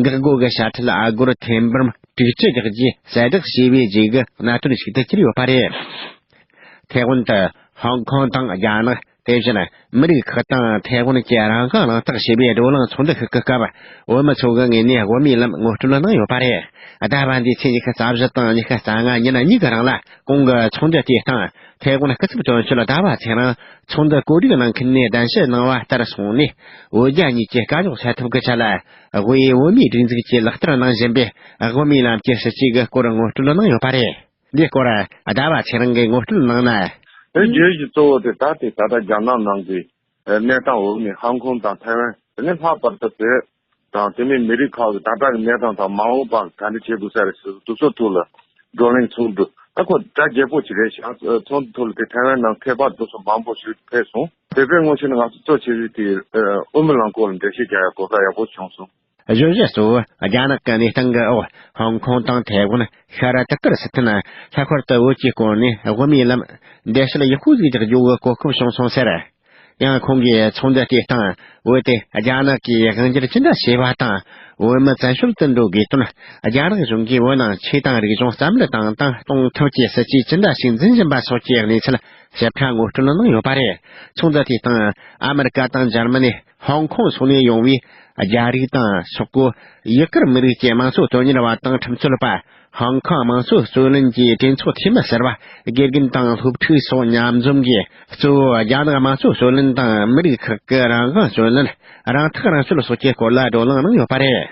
འགག་སྒོ་གི་དཔྱ་ཁྲལ་ཨ་སྒོར་ཐེར་འབུམ་དྲུག་ཅུ་རྒྱག་རྒྱུའི་གསལ་བསྒྲགས་བྱས་པའི་རྗེས་ཀྱི་གནད་དོན་ཞིག་ཏུ་གྱུར་ཡོད་པ་རེད། ཐའེ་ཝན་དུ་ཧོང་ཀོང་དང་རྒྱ་ནག་དེ་བཞིན་མི་རིགས་ཁག་དང་ཐའེ་ཝན་གྱི་རང་དབང་གླེང་སྟེགས་ཞེས་པའི་བགྲོ་གླེང་ཚོགས་འདུ་ཞིག་གི་སྐབས། བོད་མི་ཚོ་གི་ངོས་ནས་དབུ་མའི་ལམ་ངོ་སྤྲོད་གནང་ཡོད་པ་རེད། ཟླ་བ་འདིའི་ཚེས་ཉི་ཤུ་རྩ་བཞི་དང་ཉི་ཤུ་རྩ་ལྔ་ཉིན་གཉིས་ཀྱི་རིང་ལ་གོང་གི་ཚོགས་འདུ་དེའི་སྟེང་། ཐའེ་ཝན་སྐུ་ཚབ་དོན་གཅོད་ཟླ་བ་ཚེ་རིང་ཚོགས་འདུ་གོ་སྒྲིག་གནང་མཁན་ནས་གདན་ཞུ་གནང་བ་ལྟར་སོང་ནས། བོད་རྒྱ་གཉིས་ཀྱི་བཀའ་ཤོག་བྱ་ཐབས་ཀྱི་ཆ་ལ། དབུས་བོད་མིའི་སྒྲིག་འཛུགས་ཀྱིས་ལག་བསྟར་གནང་བཞིན་པའི་དབུ་མའི་ལམ་གྱི་སྲིད་བྱུས་ཀྱི་སྐོར་ངོ་སྤྲོད་གནང་ཡོད་པ་རེད། འདིའི་སྐོར་ཟླ་བ་ཚེ་རིང་གིས་ངོ་སྤྲོད་གནང་ན། དེ་བརྗོད་གཞི་གཙོ་བོ་དེ་ད་དེ་ད་ལྟ་རྒྱ་ནག་ནང་གི་གནས་སྟངས། འོག་ནས་ཧང་ཀོང་དང་ཐའེ་ཝན། དེ་ནས་ལྷག་པར་དུ་བོད་དང་དེ་མིན་མི་རིགས་ཁག་གི་ད་ལྟ་གི་གནས་སྟངས་དང་མ་འོངས་པ་ག་འདྲ་བྱེད་དགོས་ས་རེད་ཟེར་དུས་ཚོད་ཐོག་ལ་བགྲོ་གླེང་ཚོགས་འདུ། ད་ཁོ་གྲ་རྒྱས་པོ་ཅིག་རེད་ཤག་ཚོགས་འདུ་ཐོག་ལ་དེ་ཐའེ་ཝན་ནང་མཁས་པ་དེ་ཚོ་མང་པོ་ཞིག་ཕེབས་སོང་། བོད་པའི་ངོས་ནས་ང་ཚོ་གཙོ་ཆེ་ཤོས་དེ་དབུ་མའི་ལམ་སྐོར་ལ་འགྲེལ་བཤད་རྒྱག་ཡ་གོ་སྐབས་ཡག་པོ་བྱུང་སོང་། གཞོན་སྐྱེས་ཚོས་རྒྱ་ནག་གི་གནས་སྟངས་ཀྱི་འོག་ཧོང་ཀོང་དང་ཐའེ་ཝན་ཤར་དུ་ཀིར་སི་ཐན་ལྷག་པར་དུ་བོད་ཀྱི་སྐོར་ནས་དབུ་མའི་ལམ་འགྲེལ་བཤད་ཡག་པོ་ཟིག་རྒྱག་རྒྱུ་གི་གོ་སྐབས་བྱུང་སོང་ཟེར། ཡང་ཁོང་གིས་ཚོགས་འདུ་དེའི་སྟེང་བོད་དེ་རྒྱ་ནག་གིས་དབང་སྒྱུར་ཅི་འདྲ་བྱས་པ་དང་། བོད་མི་བཙན་བྱོལ་དུ་འགྲོ་དགོས་དོན། རྒྱ་ནག་གཞུང་གིས་བོད་ནང་ཆོས་དང་རིག་གཞུང་རྩ་མེད་བཏང་དང་གཏོང་ཐབས་ཀྱི་སྲིད་ཇུས་ཅི་འདྲ་ཞིག་འཛིན་བཞིན་པ་སོགས་ཀྱི་གནས་ཚུལ་ཞིབ་ཕྲ་ངོ་སྤྲོད་གནང་ཡོད་པ་རེད། ཚོགས་འདུ་དེའི་སྟེང་ཨ་མི་རི་ཀ་དང་འཇར་མ་ནི། ཧོང་ཀོང་སོགས་ནས་ཡོང་བའི་རྒྱ་རིགས་དང་ཆོག་གོ་ཡུ་གུར་མི་རིགས་ཀྱི་དམངས་གཙོ་དོན་གཉེར་བ་དང་ཁྲིམས་རྩོད་པ། ཧོང་ཀོང་དམངས་གཙོ་རྩོད་ལེན་གྱི་གྲོས་ཚོགས་འཐུས་མི་ཟུར་པ། དགེ་རྒན་དང་སློབ་ཕྲུག་སོགས་མཉམ་འཛོམས་ཀྱིས་གཙོ་བོ་རྒྱ་ནག་དམངས་གཙོ་རྩོད་ལེན་དང་མི་རིགས་ཁག་གི་རང་དབང་རྩོད་ལེན། རང་ཐག་རང་གཅོད་སོགས་ཀྱི་སྐོར་ལ་བགྲོ་གླེང་གནང་ཡོད་པ་རེད།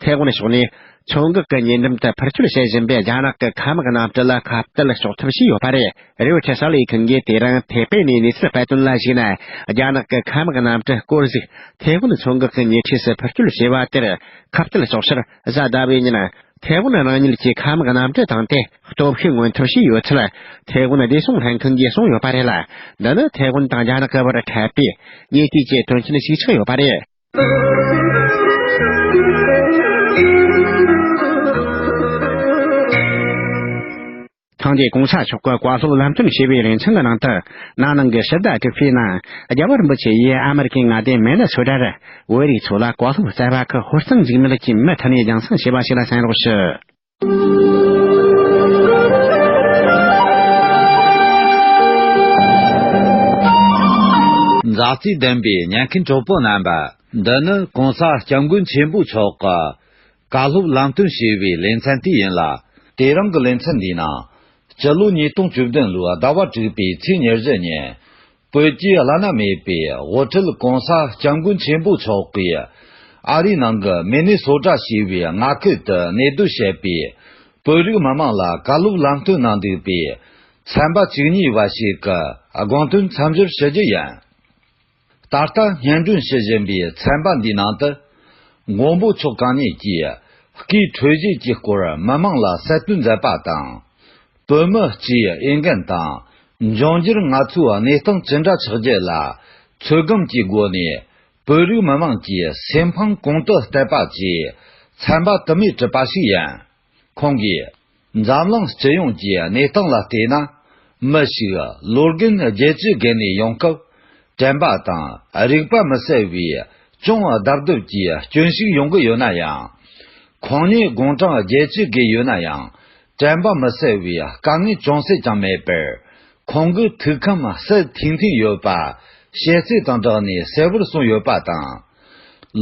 ཐའེ་ཝན་ཕྱོགས་ནས་ མཚོ་འགག་གི་ཉེ་འགྲམ་དུ་འཕུར་སྐྱོད་བྱེད་བཞིན་པའི་རྒྱ་ནག་གི་མཁའ་དམག་གནམ་གྲུ་ལ་ཁ་གཏད་གཅོག་ཐབས་བྱས་ཡོད་པ་རེད། རེའུ་ཅི་གསར་ལས་ཁང་གིས་དེ་རིང་ཐེ་པེ་ནས་གནས་ཚུལ་སྤེལ་དོན་ལ་གཞིགས་ན། རྒྱ་ནག་གི་མཁའ་དམག་གནམ་གྲུ་སྐོར་ཞིག་ཐེ་ཝན་མཚོ་འགག་གི་ཉེ་འཁྲིས་སུ་འཕུར་སྐྱོད་བྱས་པ་དེར་ཁ་གཏད་གཅོག་ཕྱིར། གཟའ་ཟླ་བའི་ཉིན་ཐེ་ཝན་རང་ཉིད་ཀྱི་མཁའ་དམག་གནམ་གྲུ་དང་དེ་སྟོབས་ཤུགས་མངོན་ཐབས་བྱས་ཡོད་ཚུལ་ཐེ་ཝན་བདེ་སྲུང་ལྷན་ཁང་གིས་གསུངས་ཡོད་པ་རེད་ལ། འདི་ནི་ཐེ་ཝན་དང་རྒྱ་ནག་གི་བར་འཕྲད་པའི་ཉེ་དུས་ཀྱི་དོན་རྐྱེན་ཞིག་ཆགས་ཡོད་པ་རེད། ཐེངས་འདིའི་གོང་ས་མཆོག་གི་བཀའ་སློབ་ལམ་སྟོན་ཞེས་པའི་ལེ་ཚན་གྱི་ནང་དུ། ན་ནིང་གི་ཕྱི་ཟླ་དྲུག་པའི་ནང་རྒྱལ་བ་རིན་པོ་ཆེ་ཡིས་ཨ་མེ་རི་ཀའི་མངའ་སྡེ་མེ་ནི་སོ་ཊར་བོད་རིགས་ཚོ་ལ་བཀའ་སློབ་སྩལ་བ་གི་ཧོར་གཙང་འཇིགས་མེད་ཀྱི་མུ་མཐུད་ནས་རྒྱང་སྲིང་བྱས་པ་ཞིག་ལ་གསན་རོགས་ཞུ། མཛའ་བརྩེ་ལྡན་པའི་ཉན་མཁན་གྲོགས་པོ་རྣམ་པ། འདི་ནི་གོང་ས་སྐྱབས་མགོན་ཆེན་པོ་མཆོག་གི་བཀའ་སློབ་ལམ་སྟོན་ཞེས་པའི་ལེ་ཚན་དེ་ཡིན་ལ། དེ་རིང་གི་ལེ་ཚན་འདིའི་ནང་། སྤྱི་ལོ་ཉིས་སྟོང་བཅུ་བདུན་ལོའི་ཟླ་བ་དྲུག་པའི་ཚེས་ཉེར་བཞི་ཉིན། བོད་ཀྱི་བླ་ན་མེད་པའི་དབུ་ཁྲིད་གོང་ས་སྐྱབས་མགོན་ཆེན་པོ་མཆོག་གིས་ཨ་རིའི་ནང་གི་མི་ནི་སོ་ཊ་ཞེས་པའི་མངའ་ཁུལ་དུ་གནས་སྡོད་བྱེད་པའི་བོད་རིགས་མི་མང་ལ་བཀའ་སློབ་ལམ་སྟོན་གནང་འདུག་པའི་ཚན་པ་བཅུ་གཉིས་པ་ཞིག་གི་དགོངས་དོན་མཚམས་སྦྱོར་ཞུ་རྒྱུ་ཡིན། ད་ལྟ་སྙན་སྒྲོན་ཞུ་བཞིན་པའི་ཚན་པ་འདིའི་ནང་དུ། མགོན་པོ་མཆོག་གང་ཉིད་ཀྱིས་སྐུའི་འཕྲོད་བཞེས་ཀྱི་སྐོར་མི་མང་ལ་གསལ་སྟོན་མཛད་པ་དང་། བོད་མི་སྤྱིའི་འོས་འགན་དང་། འབྱུང་འགྱུར་ང་ཚོའི་གནས་སྟངས་ཅི་འདྲ་ཆགས་རྒྱུ་ལ་ཚོད་བགམ་གྱི་སྒོ་ནས་བོད་རིགས་མི་མང་གི་སེམས་ཕམ་གོང་དུ་བསྟད་པ་བཅས་ཚན་པ་དུ་མས་བྲིས་པ་ཞིག་ཡིན། ཁོང་གིས། འཛམ་གླིང་སྤྱི་ཡོངས་ཀྱི་གནས་སྟངས་ལ་བལྟས་ན། མི་ཞིག་ལོ་རྒན་བརྒྱད་ཅུ་བརྒལ་ནས་ཡོང་སྐབས། དྲན་པ་དང་རིག་པ་མི་གསལ་བའི་ཅུང་རྡབ་རྡབ་ཀྱི་སྐྱོན་ཞིག་ཡོང་གི་ཡོད་ན་ཡང་། ཁོང་ཉིད་དགུང་གྲངས་བརྒྱད་ཅུ་བརྒལ་ཡོད་ན་ཡང་། དྲན་པ་མི་གསལ་བའི་དཀའ་ངལ་ཅུང་ཟད་ཀྱང་མེད་པར། ཁོང་གི་ཐུགས་ཁམས་གསལ་ཐིང་ཐིང་ཡོད་པ། ཤེས་ཚད་དང་སྦྲགས་ནས་གསལ་བོར་གསུངས་ཡོད་པ་དང་།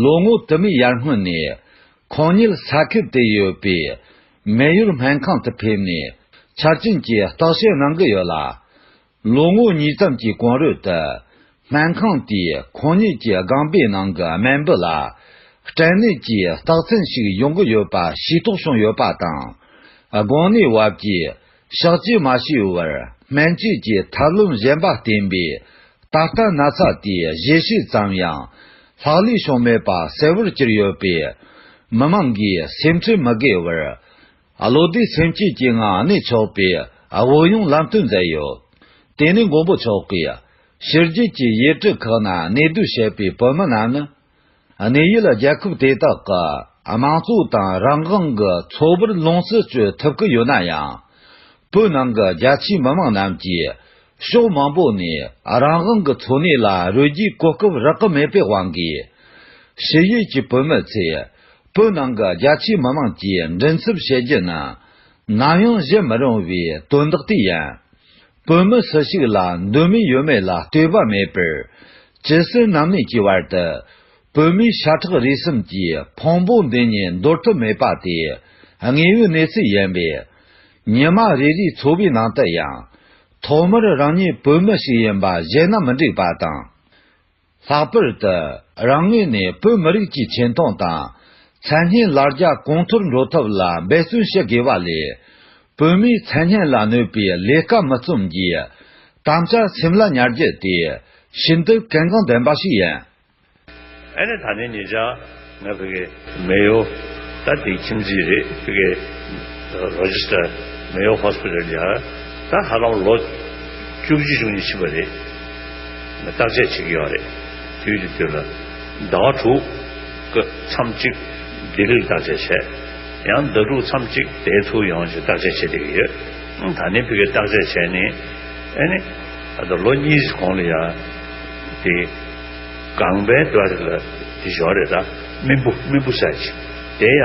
ལོ་ངོ་དུ་མའི་ཡར་སྔོན་ནས། ཁོང་ཉིད་ས་ཁུལ་དེ་ཡོད་པའི་མེ་ཡོར་སྨན་ཁང་དུ་ཕེབས་ནས་ཆ་རྐྱེན་གྱི་བརྟག་དཔྱད་གནང་གི་ཡོད་ལ། ལོ་ངོ་གཉིས་ཙམ་གྱི་གོང་རོལ་དུ། སྨན་ཁང་དེས་ཁོང་ཉིད་ཀྱི་རྐང་པའི་ནང་གི་རྨེན་བུ་ལ། སྐྲན་ནད་ཀྱི་རྟགས་མཚན་ཞིག་ཡོང་གི་ཡོད་པ་ཤེས་རྟོགས་བྱུང་ཡོད་པ་དང་། དགོན་གནས་བབ་ཀྱིས་གཤག་བཅོས་མ་བྱས་བར་སྨན་བཅོས་ཀྱི་ཐབས་ལམ་གཞན་པ་བསྟེན་པས། ད་ལྟ་ན་ཚ་དེ་གཞིལ་བྱས་ཙམ་ཡང་ལྷག་ལུས་བྱུང་མེད་པ་གསལ་བོར་གྱུར་ཡོད་པས། མི་མང་གིས་སེམས་ཁྲལ་མི་དགོས་པར། བློ་བདེ་སེམས་སྐྱིད་ཀྱི་ངང་གནས་ཆོག་པའི་དབུགས་དབྱུང་ལམ་སྟོན་མཛད་ཡོད། དེ་ནས་མགོན་པོ་མཆོག་གིས་ཕྱི་རྒྱལ་གྱི་ཡུལ་གྲུ་ཁག་ན་གནས་སྡོད་བྱེད་པའི་བོད་མི་རྣམས་ནི། གནས་ཡུལ་རྒྱལ་ཁབ་དེ་དག་གི་དམངས་གཙོ་དང་རང་དབང་གི་འཚོ་བར་ལོངས་སུ་སྤྱོད་ཐུབ་ཀྱི་ཡོད་ན་ཡང་། བོད་ནང་གི་རྒྱ་ཆེའི་མི་མང་རྣམས་ཀྱིས་ཕྱོགས་མང་པོ་ནས་རང་དབང་གི་འཚོ་གནས་ལ་རོལ་རྒྱུའི་གོ་སྐབས་རག་གི་མེད་པའི་དབང་གིས། ཕྱི་ཡུལ་གྱི་བོད་མི་ཚོས་བོད་ནང་གི་རྒྱ་ཆེའི་མི་མང་གྱི་མགྲིན་ཚབ་བྱེད་རྒྱུ་ནི་ནམ་ཡང་བཞེད་མི་རུང་བའི་དོན་དག་དེ་ཡིན། བོད་མི་སུ་ཞིག་ལ་འདོད་མོས་ཡོད་མེད་ལ་ལྟོས་པ་མེད་པར། ཇི་སྲིད་ནམ་གནས་ཀྱི་བར་དུ། བོད་མིའི་ཤ་ཁྲག་རུས་གསུམ་གྱི་ཕུང་པོ་འདི་ཉིད་འདོར་ཐབས་མེད་པ་དེ་དངོས་ཡོད་གནས་ཚུལ་ཡིན་པས། ཉི་མ་རེ་རེའི་འཚོ་བའི་ནང་དུ་ཡང་ཐོག་མར་རང་ཉིད་བོད་མི་ཞིག་ཡིན་པ་བཞེད་ན་མི་འགྲིག་པ་དང་། ལྷག་པར་དུ་རང་ངོས་ནས་བོད་མི་རིགས་ཀྱི་ཆེ་མཐོང་དང་མཚན་སྙན་ལ་རྒྱ་གོང་མཐོར་འགྲོ་ཐབས་ལ་འབད་བརྩོན་བྱེད་དགོས་པ་ལས། བོད་མིའི་མཚན་སྙན་ལ་གནོད་པའི་ལས་ཀ་མི་རྩོམ་གྱིས་དམ་བཅའ་སེམས་ལ་ཉར་རྒྱུ་དེ་ཤིན་ཏུ་གལ་འགངས་ལྡན་པ་ཞིག་ཡིན། ཨ་ནི་ད་ནི་ཉེ་ཆར་ང་ཕ་གི་མེ་ཡོ། ད་དེ་ཁྱིམ་མཚེས་རེད། ཕ་གི་རོ་ཇི་སི་ཊར་མེ་ཡོ་ཧོ་སི་པི་ཊལ་ལ་ད་ཧ་ལམ་ལོ་བཅུ་གཅིག་བཅུ་གཉིས་ཕྱིན་པ་རེད། ང་བརྟག་དཔྱད་བྱེད་ཀྱི་ཡོད་རེད། དུས་དེ་དུས་ལ་ཟླ་བ་དྲུག་གི་མཚམས་གཅིག་ལྡི་ལིར་བརྟག་དཔྱད་བྱས། ཡང་ཟླ་དྲུག་མཚམས་གཅིག་དེ་ཚུར་ཡོང་ཞིག་བརྟག་དཔྱད་བྱེད་བསྡད་ཀྱི་ཡོད། ད་ནི་ཕ་གི་བརྟག་དཔྱད་བྱས་ནས་ཨ་ནི་ད་ལོ་གཉིས་གོང་ལ་ཡ་དེ་ལྒང་པའི་དུ་བ་རེ་ལ་དེ་ཞོར་རེ་ད་རྨེན་བུ་རྨེན་བུ་ཟེར་ཅིག་དེ་ཡ་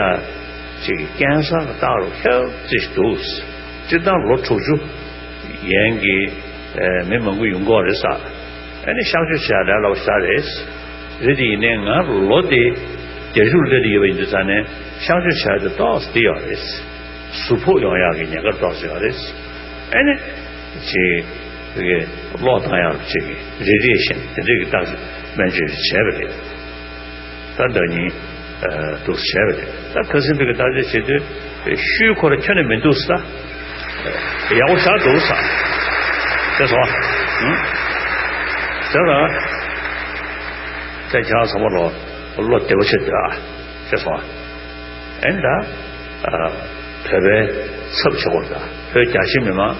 ཅིག་གི་ཀན་སར་བཏགས་རོགས་ཧེལ་ཙི་ཞིག་འདུག་སྤྱིར་བཏང་ལོ་དྲུག་ཅུ་ཡན་གྱི་མི་མང་པོ་ཡོང་གི་རེད་ཟེར། ཨ་ནི་གཤག་བཅོས་བྱས་རེད་ལབ་ས་རེད། རེད་དེ་ཡིན་ནའི་ང་ལོ་དེ་རྒྱ་གཞུང་སླེབས་ཡོད་པ་ཡིན་དུས་ཙང་ནས་གཤག་བཅོས་བྱས་ཏེ་ཏོག་ཙམ་དེ་ཡོད་རེད། ཟུར་ཕོག་ཡོང་ཡག་གི་ཉེན་ཁ་ཏོག་ཙམ་ཡོད་རེད། ཨ་ནི། ཅིག་གི་གློག་བཏང་ཡག་ཅིག་གི་རེ་རེ་བཞིན་དེ་འདྲས་ཀྱི་བརྟག་དཔྱད་སྨན་བཅོས་བྱས་པ་རེད། ད་ལྟ་ཉིན་ འདུག་བྱས་པ་རེད། ད་ཁ་སང་ཕ་གི་བརྟག་དཔྱད་བྱེད་དུས་ཤུལ་ཁོ་ར་ཁྱོན་ནས་མི་འདུག་ས། ཡག་པོ་བཞག་འདུག་ས། ཤེས་སོང་ཨ། དེ་ལ་ད་ཁྱེད་རང་ཚང་མ་ལོ་བློ་བདེ་པོ་བྱེད་འདུག་ཨ། ཤེས་སོང་ཨ། ཨེ་ད། བོད་པའི་ཚབ་བྱེད་དགོས་རེད། ད་བོད་རྒྱ་ཆེ་མི་མང་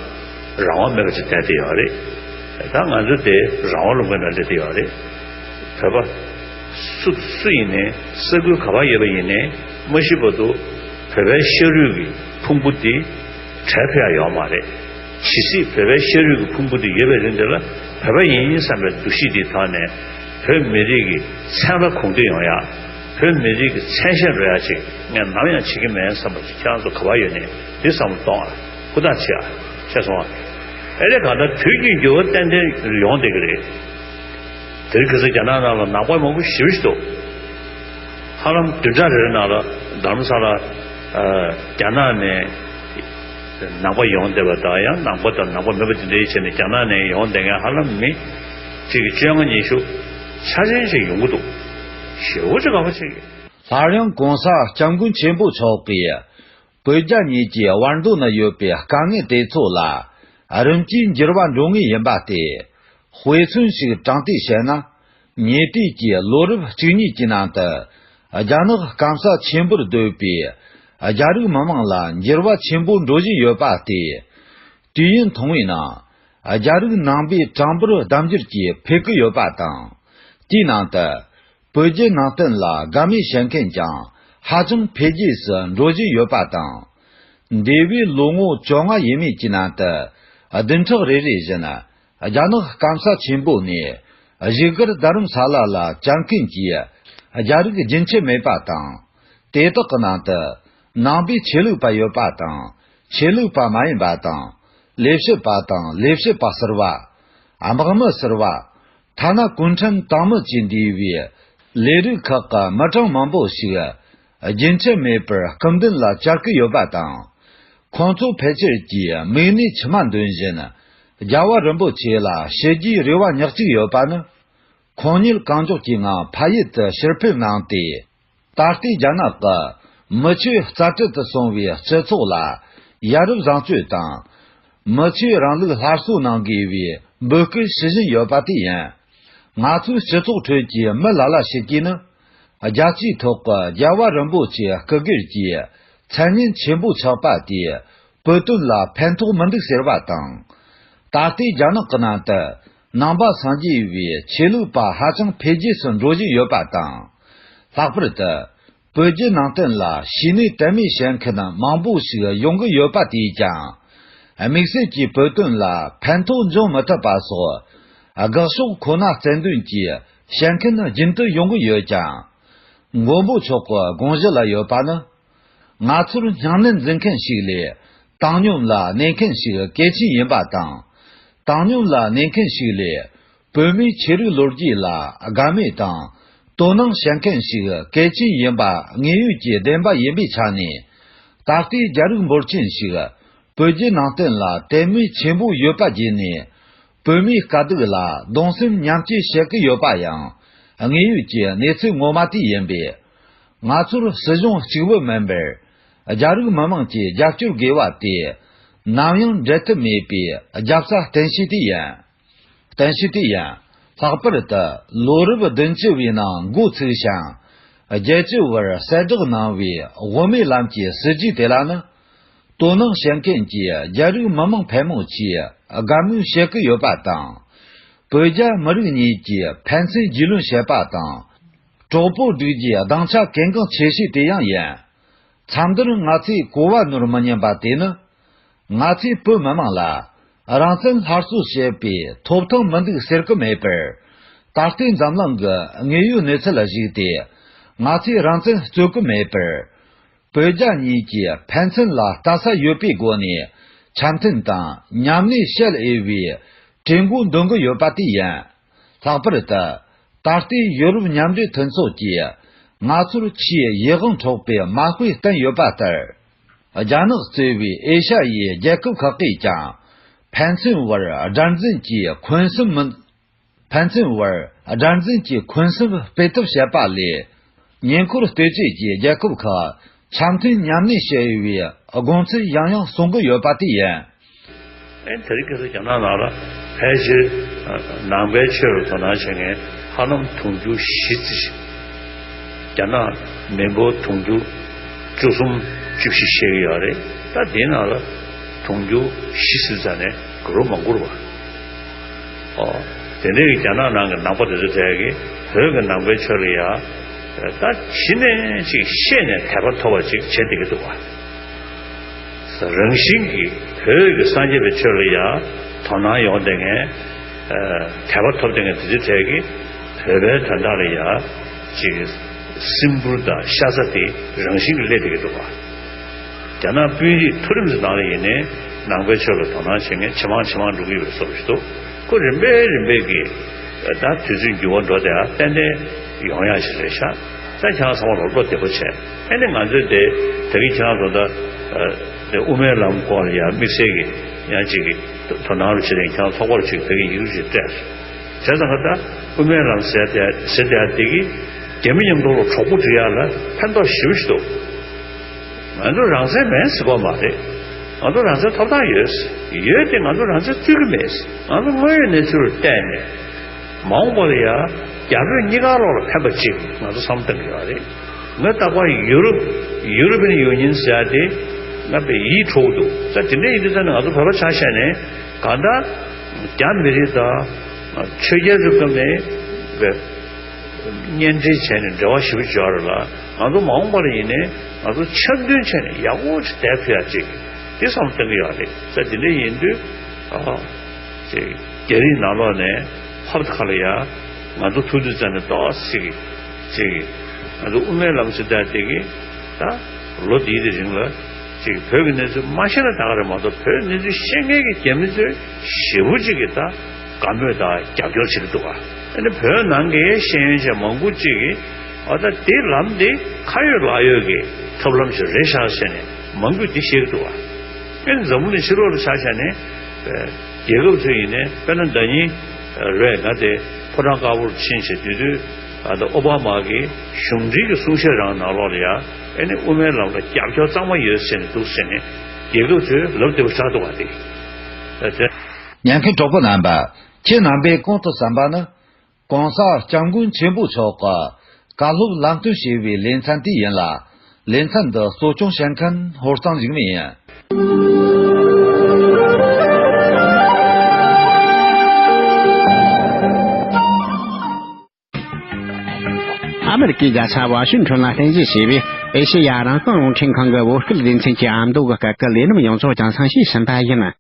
རང་དབང་མེད་པ་ཅིག་བསྟན་བསྡད་ཡོད་རེད། ད་ང་ཚོ་དེ་རང་དབང་ལུང་པའི་ནང་སླེབས་བསྡད་ཡོད་རེད། བོད་པ་སུ་སུ་ཡིན་ནའི་ས་ཁུལ་ག་པར་ཡོད་པ་ཡིན་ནའི་མ་ཤི་བར་དུ་བོད་པའི་ཤ་རུས་ཀྱི་ཕུང་པོ་འདི་བྲལ་ཕོད་ཡ་ཡོད་མ་རེད། ཇི་སྲིད་བོད་པའི་ཤ་རུས་ཀྱི་ཕུང་པོ་འདི་ཡོད་པའི་རིང་དེ་ལ་བོད་པ་ཡིན་བསམ་པའི་འདུ་ཤེས་འདི་དག་ནས་བོད་མི་རིགས་ཀྱི་མཚན་རླབས་གོང་འཕེལ་ཡོང་ཡ། བོད་མི་རིགས་ཀྱི་མཚན་ཤས་འགྲོ་ཡ་ཅིག་ངས་ནམ་ཡང་བྱེད་ཀྱི་མེད་བསམ་པ་ཅིག་ཁྱེད་རང་ཚོ་ག་པར་ཡོད་ནའི་འདི་བསམ་བློ་གཏོང་ཨ། ཧུར་ཐག་བྱེད་ཨ། ཤེས་སོང་ཨ། ཨེ་རེད། གང་ལྟར་དུས་ཀྱི་འགྱུར་བ་ཏན་ཏན་ཡོང་བསྡད་ཀྱི་རེད། དེ་རིང་ཁ་སང་རྒྱ་ནག་ནང་ལ་ནག་པ་མང་པོ་ཞེ་པོ་ཞིག་འདུག་ཧ་ལམ་བདུན་ཕྲག་རེ་རེ་ནང་ལ་རྡ་རམ་ས་ལ་རྒྱ་ནག་ནས་ནང་པ་ཡོང་བསྡད་པ་དང་ཡང་ནང་པ་དང་ནང་པ་མེད་པ་དེ་འདྲའི་བྱས་ནས་རྒྱ་ནག་ནས་ཡོང་བསྡད་མཁན་ཧ་ལམ་མི་གཅིག་གི་བཅོ་ལྔ་ཉི་ཤུ་ཆ་ཅན་ཞིག་ཡོང་གི་འདུག་ཞེ་པོ་ཅིག་དགའ་པོ་བྱེད་ཀྱི། སླར་ཡང་གོང་ས་སྐྱབས་མགོན་ཆེན་པོ་མཆོག་གིས་བོད་རྒྱ་གཉིས་ཀྱི་བར་འདོད་ན་ཡོད་པའི་དཀའ་ངལ་དེ་ཚོ་ལ་རིམ་གྱིས་འགྱུར་བ་འགྲོ་ངེས་ཡིན་པ་སྟེ། དཔེ་མཚོན་ཞིག་དྲངས་ཏེ་བཤད་ན། ཉེ་དུས་ཀྱི་ལོ་རབས་བཅུ་གཉིས་ཀྱི་ནང་དུ་རྒྱ་ནག་སྐམ་ས་ཆེན་པོར་སྡོད་པའི་རྒྱ་རིགས་མི་དམངས་ལ་འགྱུར་བ་ཆེན་པོ་འགྲོ་བཞིན་ཡོད་པ་སྟེ། དུས་ཡུན་ཐུང་བའི་ནང་རྒྱ་རིགས་ནང་པའི་གྲངས་འབོར་ལྡབ་འགྱུར་གྱིས་འཕེལ་གྱི་ཡོད་པ་དང་། དེའི་ནང་དུ་བོད་བརྒྱུད་ནང་བསྟན་ལ་དགའ་མོས་བྱེད་མཁན་ཀྱང་ཧ་ཅང་འཕེལ་རྒྱས་སུ་འགྲོ་བཞིན་ཡོད་པ་དང་། འདས་པའི་ལོ་ངོ་བཅོ་ལྔ་ཡས་མས་ཀྱི་ནང་དུ་བདུན་ཕྲག་རེ་རེ་བཞིན་རྒྱ་ནག་སྐམ་ས་ཆེན་པོ་ནས་བཞུགས་སྒར་རྡ་རམ་ས་ལ་ལ་བཅར་མཁན་གྱི་རྒྱ་རིགས་རྒྱུན་ཆད་མེད་པ་དང་། དེ་དག་གི་ནང་དུ་ནང་པའི་ཆོས་ལུགས་པ་ཡོད་པ་དང་། ཆོས་ལུགས་པ་མ་ཡིན་པ་དང་། ལས་བྱེད་པ་དང་ལས་བྱེད་པ་ཟུར་པ། དམག་མི་ཟུར་པ། ཐ་ན་གུང་ཁྲན་ཏང་མི་བཅས་འདུས་པའི་ལས་རིགས་ཁག་གི་མི་གྲངས་མང་པོ་ཞིག་རྒྱུན་ཆད་མེད་པར་སྐུ་མདུན་ལ་བཅར་གྱི་ཡོད་པ་དང་། ཁོང་ཚོ་ཕལ་ཆེར་གྱིས་མིག་ནས་མཆི་མ་འདོན་བཞིན་རྒྱལ་བ་རིན་པོ་ཆེ་ལ་ཞུ་རྒྱུའི་རེ་བ་ཉག་གཅིག་ཡོད་པ་ནི། ཁོང་ཉིད་གང་མགྱོགས་ཀྱི་ངང་ཕ་ཡུལ་དུ་ཕྱིར་ཕེབས་གནང་སྟེ། ད་ལྟའི་རྒྱ་ནག་གི་མི་ཆོས་རྩ་ཁྲིད་དུ་སོང་བའི་སྤྱི་ཚོགས་ལ་ཡ་རབས་བཟང་སྤྱོད་དང་། མི་ཆོས་རིང་ལུགས་སླར་གསོ་གནང་དགོས་པའི་འབོད་སྐུལ་ཞུ་བཞིན་ཡོད་པ་དེ་ཡིན། ང་ཚོའི་སྤྱི་ཚོགས་ཁྲོད་ཀྱི་མི་ལ་ལ་ཞིག་གིས་ནི། རྒྱལ་སྤྱིའི་ཐོག་གི་རྒྱལ་བ་རིན་པོ་ཆེའི་སྐུ་སྒེར་གྱི་མཚན་སྙན་ཆེན་པོ་ཆགས་པ་དེས་བོད་དོན་ལ་ཕན་ཐོགས་མི་འདུག་ཟེར་བ་དང་། ད་ལྟའི་རྒྱ་ནག་གི་ནང་དུ་ནང་པ་སངས་རྒྱས་པའི་ཆོས་ལུགས་པ་ཧ་ཅང་འཕེལ་རྒྱས་སུ་འགྲོ་བཞིན་ཡོད་པ་དང་། ལྷག་པར་དུ། བོད་བརྒྱུད་ནང་བསྟན་ལ་ཤེས་ནུས་དད་མོས་བྱེད་མཁན་མང་པོ་ཞིག་ཡོང་གི་ཡོད་པ་དེས་ཀྱང་། དམིགས་བསལ་གྱིས་བོད་དོན་ལ་ཕན་ཐོགས་འབྱུང་མི་ཐུབ་པ་སོགས། དགག་ཕྱོགས་ཁོ་ན་རྩལ་འདོན་གྱིས་བཤད་མཁན་རྒྱུན་དུ་ཡོང་གི་ཡོད་ཀྱང་། མགོན་པོ་མཆོག་གི་དགོངས་གཞི་ལ་ཡོད་པ་ནི། ང་ཚོར་སྙིང་ནད་འཛིན་མཁན་ཞིག་ལས། བཏང་སྙོམས་ལ་གནས་མཁན་ཞིག་གལ་ཆེན་ཡིན་པ་དང་། བཏང་སྙོམས་ལ་གནས་མཁན་ཞིག་ལས། བོད་མིའི་ཆོས་རིག་ལོ་རྒྱུས་ལ་དགའ་མོས་དང་དོ་སྣང་བྱེད་མཁན་ཞིག་གལ་ཆེན་ཡིན་པ་དངོས་ཡོད་ཀྱི་བདེན་པ་ཡིན་པའི་ཆ་ནས། ད་ལྟའི་རྒྱ་རིགས་འབོར་ཆེན་ཞིག་བོད་བརྒྱུད་ནང་བསྟན་ལ་དད་མོས་ཆེན་པོ་ཡོད་པ་བརྒྱུད་ནས། བོད་མིའི་དཀའ་སྡུག་ལ་གདུང་སེམས་མཉམ་སྐྱེད་བྱེད་ཀྱི་ཡོད་པ་ཡང་དངོས་ཡོད་ཀྱི་གནས་ཚུལ་ངོ་མ་དེ་ཡིན་པས། ང་ཚོར་སྲིད་གཞུང་གཅིག་པུ་མིན་པར། རྒྱ་རིགས་མི་དམངས་ཀྱིས་རྒྱབ་སྐྱོར་དགོས་པ་དེ། ནམ་ཡང་འབྲལ་ཐབས་མེད་པའི་རྒྱབ་རྩ་བརྟན་ཤོས་དེ་ཡིན། བརྟན་ཤོས་དེ་ཡིན། ལྷག་པར་དུ་ལོ་རབས་བདུན་ཅུ་བའི་ནང་འགོ་ཚུགས་ཤིང་། བརྒྱད་ཅུ་བར་གསལ་བསྒྲགས་གནང་བའི་དབུ་མའི་ལམ་གྱི་སྲིད་ཇུས་དེ་ལ་ནི། དོ་སྣང་བྱེད་མཁན་གྱི་རྒྱ་རིགས་མི་མང་ཕལ་མོ་ཆེས་དགའ་མོས་བྱེད་ཀྱི་ཡོད་པ་དང་། བོད་རྒྱ་མི་རིགས་གཉིས་ཀྱི་ཕན་ཚུན་རྒྱུས་ལོན་བྱེད་པ་དང་། གྲོགས་པོ་སྒྲིག་རྒྱུའི་སྡིངས་ཆ་གལ་འགངས་ཆེ་ཤོས་དེ་ཡང་ཡིན། མཚམས་འདིར་ང་ཚོས་གོ་བ་ནོར་མི་ཉན་པ་དེ་ནི། ང་ཚོས་བོད་མི་དམངས་ལ་རང་བཙན་སླར་གསོ་བྱེད་པའི་ཐོབ་ཐང་མི་འདུག་ཟེར་གྱི་མེད་པར། ད་ལྟའི་འཛམ་གླིང་གི་དངོས་ཡོད་གནས་ཚུལ་ལ་གཞིགས་ཏེ། ང་ཚོས་རང་བཙན་རྩོད་ཀྱི་མེད་པར། བོད་རྒྱ་གཉིས་ཀྱི་ཕན་ཚུན་ལ་ལྟ་ས་ཡོད་པའི་སྒོ་ནས་འཆམ་མཐུན་དང་མཉམ་གནས་བྱེད་འོས་པའི་གྲོས་འགོ་འདོན་གྱི་ཡོད་པ་དེ་ཡིན། ལྷག་པར་དུ། ད་ལྟའི་ཡོ་རོབ་མཉམ་འབྲེལ་མཐུན་ཚོགས་ཀྱིས་ང་ཚོར་ཆེས་ཡིད་དབང་འཕྲོག་པའི་མ་དཔེ་བསྟན་ཡོད་པ་ལྟར། རྒྱ་ནག་གཙོས་པའི་ཨེ་ཤ་ཡའི་རྒྱལ་ཁབ་ཁག་གིས་ཀྱང་། ཕན་ཚུན་བར་དགྲར་འཛིན་གྱི་འཁོན་སེམས་མི། ཕན་ཚུན་བར་དགྲར་འཛིན་གྱི་འཁོན་སེམས་སྤེལ་ཐབས་བྱེད་པ་ལས། ཉེ་འཁོར་ལྟོས་བཅས་ཀྱི་རྒྱལ་ཁབ་ཁག་འཆམ་མཐུན་མཉམ་གནས་བྱེད་པའི་དགོངས་ཚུལ་ཡང་ཡང་གསུང་གི་ཡོད་པ་དེ་ཡིན། ཨེ་དེ་རིང་ཁ་སང་རྒྱ་ནག་ནང་ལ་ཕལ་ཆེར་ནང་པའི་ཆོས་ལ་དོ་སྣང་བྱེད་མཁན་ཧ་ལམ་དུང་ཕྱུར་བཞི་ཙམ་ཞིག་རྒྱ་ནག་མི་འབོར་དུང་ཕྱུར་བཅུ་གསུམ་བཅུ་བཞི་བཤད་ཀྱི་ཡོད་རེད། ད་དེའི་ནང་ལ་དུང་ཕྱུར་བཞི་ཟེར་ཙམ་ནས་འགུར་མ་འགུར་བ། ཨོ། དེ་འདྲའི་རྒྱ་ནག་ནང་གི་ནང་པ་དེ་ཚོ་གྲས་ཀྱིས་བོད་ཀྱི་ནང་པའི་ཆོས་ལ་ཡ། ད་གཞི་ནས་ཅིག་ཤེས་ནས་དད་པ་ཐོབ་པ་ཅིག་བྱེད་བསྡད་ཀྱི་འདུག་བ། རང་བཞིན་གྱིས་བོད་ཀྱི་སངས་རྒྱས་པའི་ཆོས་ལ་ཡ་དོ་སྣང་ཡོང་བསྡད་མཁན། དད་པ་ཐོབ་བསྡད་མཁན་དེ་ཚོའི་གྲས་ཀྱིས་བོད་པའི་དོན་དག་ལ་ཡ་ཅིག་སིམ་པུར་དང་ཤ་ཚ་དེ་རང་བཞིན་གྱིས་སླེབས་བསྡད་ཀྱི་འདུག་བ། རྒྱ་ནག་དཔོན་རིགས་མཐོ་རིམ་ཚོའི་ནང་ལ་ཡིན་ནའི་ནང་པའི་ཆོས་ལ་དོ་སྣང་བྱེད་མཁན་ཇེ་མང་ཇེ་མང་འགྲོ་གི་ཡོད་པའི་བཟོ་འདྲ་ཞིག་འདུག་ཁོ་རིམ་པས་རིམ་པས་ཀྱིས་ད་དུས་ཚོད་འགྱུར་བ་འགྲོ་བསྡད་ཡ་ཏན་ཏན་ཡོང་ཡ་ཞིག་རེད་ཤག་ད་ཁྱེད་རང་ཚང་མ་ལོ་བློ་བདེ་པོ་བྱས། ཨ་ནི་ང་ཚོས་དེ་ད་གིན་ཁྱེད་རང་ཚོ་ད་དེ་དབུ་མའི་ལམ་སྐོར་ལ་ཡ་དམིགས་བསལ་གྱི་ཡང་ཅིག་གི་དོ་སྣང་རུ་བྱེད་དེ་ཁྱེད་རང་ཚོགས་པ་རུ་ཅིག་ད་གིན་ཡིག་རུ་ཅིག་སྤྲད། བྱས་ཙང་ད་དབུ་མའི་ལམ་ཟེར་དེ་ཟེར་དེ་དེ་གིས་རྒྱ་མི་མཉམ་དུ་ལ་གྲོགས་པོ་སྒྲིག་ཡག་ལ་ཕན་ཐོགས་ཞེ་པོ་ཞིག་འདུག་ང་ཚོ་རང་བཙན་མེད་ཟེར་གོ་མ་རེད། ང་ཚོ་རང་བཙན་ཐོབ་ཐང་ཡོད། ཡོད་དེ་ང་ཚོ་རང་བཙན་རྩོད་ཀྱི་མེད། ང་ཚོ་དངོས་ཡོད་གནས་ཚུལ་ལ་བལྟས་ནས་མ་འོངས་པ་ལ་ཡ་རྒྱ་བོད་གཉིས་ཀ་ལོག་ལ་ཕན་པ་ཅིག་ང་ཚོ་བསམ་བཏང་གི་ཡོད་རེད། ང་རྟག་པར་ཡུ་རོབ་ཡུ་རོ་པན་ཡུ་ནི་ཡན་ཟེར་ཡ་དེ་ང་དཔེ་ཡིད་འཕྲོག་འདུག་ས་དེ་འདྲ་ཡིན་དུས་ཙང་ནས་ང་ཚོ་བོད་པ་ཆ་བཞག་ནས་གང་ལྟར་རྒྱ་མི་རིགས་དང་ཆོས་རྒྱལ་ཚོའི་སྐབས་ནས་བས། གཉེན་འབྲེལ་བྱས་ནས་འབྲེལ་བ་ཞིབ་པོ་བྱས་པ་རེད་ལ། ང་ཚོ་མ་འོངས་པ་ལ་ཡིན་ནའི་ང་ཚོ་འཆམ་མཐུན་བྱས་ནས་ཡག་པོ་ཅིག་བསྡད་ཐུབ་ཡ་ཅིག་འདི་བསམ་བློ་གཏོང་གི་ཡོད་རེད། ས་དེ་འདྲ་ཡིན་དུས་ཨ་ཅིག་རྒྱ་རིགས་ནང་ལོགས་ནས་ཧབ་ཁ་ལ་ཡ་ང་ཚོ་ཐུག་དུས་ཙམ་ནས་ཏོག་ཙམ་ཅིག་ང་ཚོ་དབུ་མའི་ལམ་ཟེར་བསྡད་དེ་གི་ད་ལོ་འདིའི་དེ་རིང་ལ་ཅིག་བོད་ཀྱི་གནས་ཚུལ་མ་ཤེས་ན་ད་ག་རེད་མ་གཏོགས་བོད་གནས་ཚུལ་ཤེས་མཁན་གྱི་རྒྱ་མི་ཚོས་ཞེ་པོ་ཅིག་གི་ད། དགའ་མོས་དང་རྒྱབ་སྐྱོར་བྱེད་ཀྱི་འདུག་བ། ཨ་ནི་བོད་ནང་གི་ཤེས་ཡོན་ཅན་མང་པོ་ཅིག་གིས་ཨ་ད་དེ་ལམ་དེ་ཁ་ཡོད་ལག་ཡོད་ཀྱི་ཐབས་ལམ་ཞིག་རེད་ཤག་ཟེར་ནས་མང་པོས་དེ་བཤད་ཀྱི་འདུག་བ། ཨ་ནི་འཛམ་བུ་གླིང་ཕྱི་ལོགས་ལ་ཆ་བཞག་ནས་རྒྱལ་ཁབ་ཚོ་ཡིན་ནའི་དཔེར་ན་ཟླ་ཉིན་རེད་ང་དེ་ཕོ་བྲང་དཀར་པོར་ཕྱིན་བྱས་དུས་དུས་ཨ་ད་ཨོ་བྷ་མ་གི་གཞུང་འབྲེལ་གྱི་གསུང་བཤད་རང་ནང་ལོགས་ལ་ཡ་ཨ་ནི་དབུ་མའི་ལམ་ལ་རྒྱབ་སྐྱོར་གཙང་མ་ཡོད་ཟེར་ནས་འདུག་ཟེར་ནས་རྒྱལ་ཁབ་ཚོས་ལབ་བདེ་པོ་ཆགས་འདུག་བ་དེ། ཉན་མཁན་གྲོགས་པོ་རྣམ་པ། ཁྱེད་རྣམ་པས་གོང་དུ་གསན་པ་ནི། ༸གོང་ས་༸སྐྱབས་མགོན་ཆེན་པོ་མཆོག་གི་བཀའ་སློབ་ལམ་སྟོན་ཞེས་པའི་ལེ་ཚན་དེ་ཡིན་ལ། ལེ་ཚན་འདི་གཙོ་སྐྱོང་བྱེད་མཁན་ཧོར་གཙང་འཇིགས་མེད་ཡིན། ཨ་མེ་རི་ཀའི་རྒྱལ་ས་ཝ་ཤིང་ཊོན་ལ་རྟེན་གཞི་བྱས་པའི་ཨེ་ཤེ་ཡ་རང་དབང་རླུང་འཕྲིན་ཁང་གི་བོད་སྐད་སྡེ་ཚན་གྱི་ཨ་མདོ་གི་སྐད་ཀྱི་ལས་རིམ་ཡོངས་རྫོགས་རྒྱང་སྲིང་ཞུས་ཟིན་པ་ཡིན།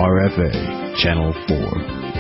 R F A, Channel four.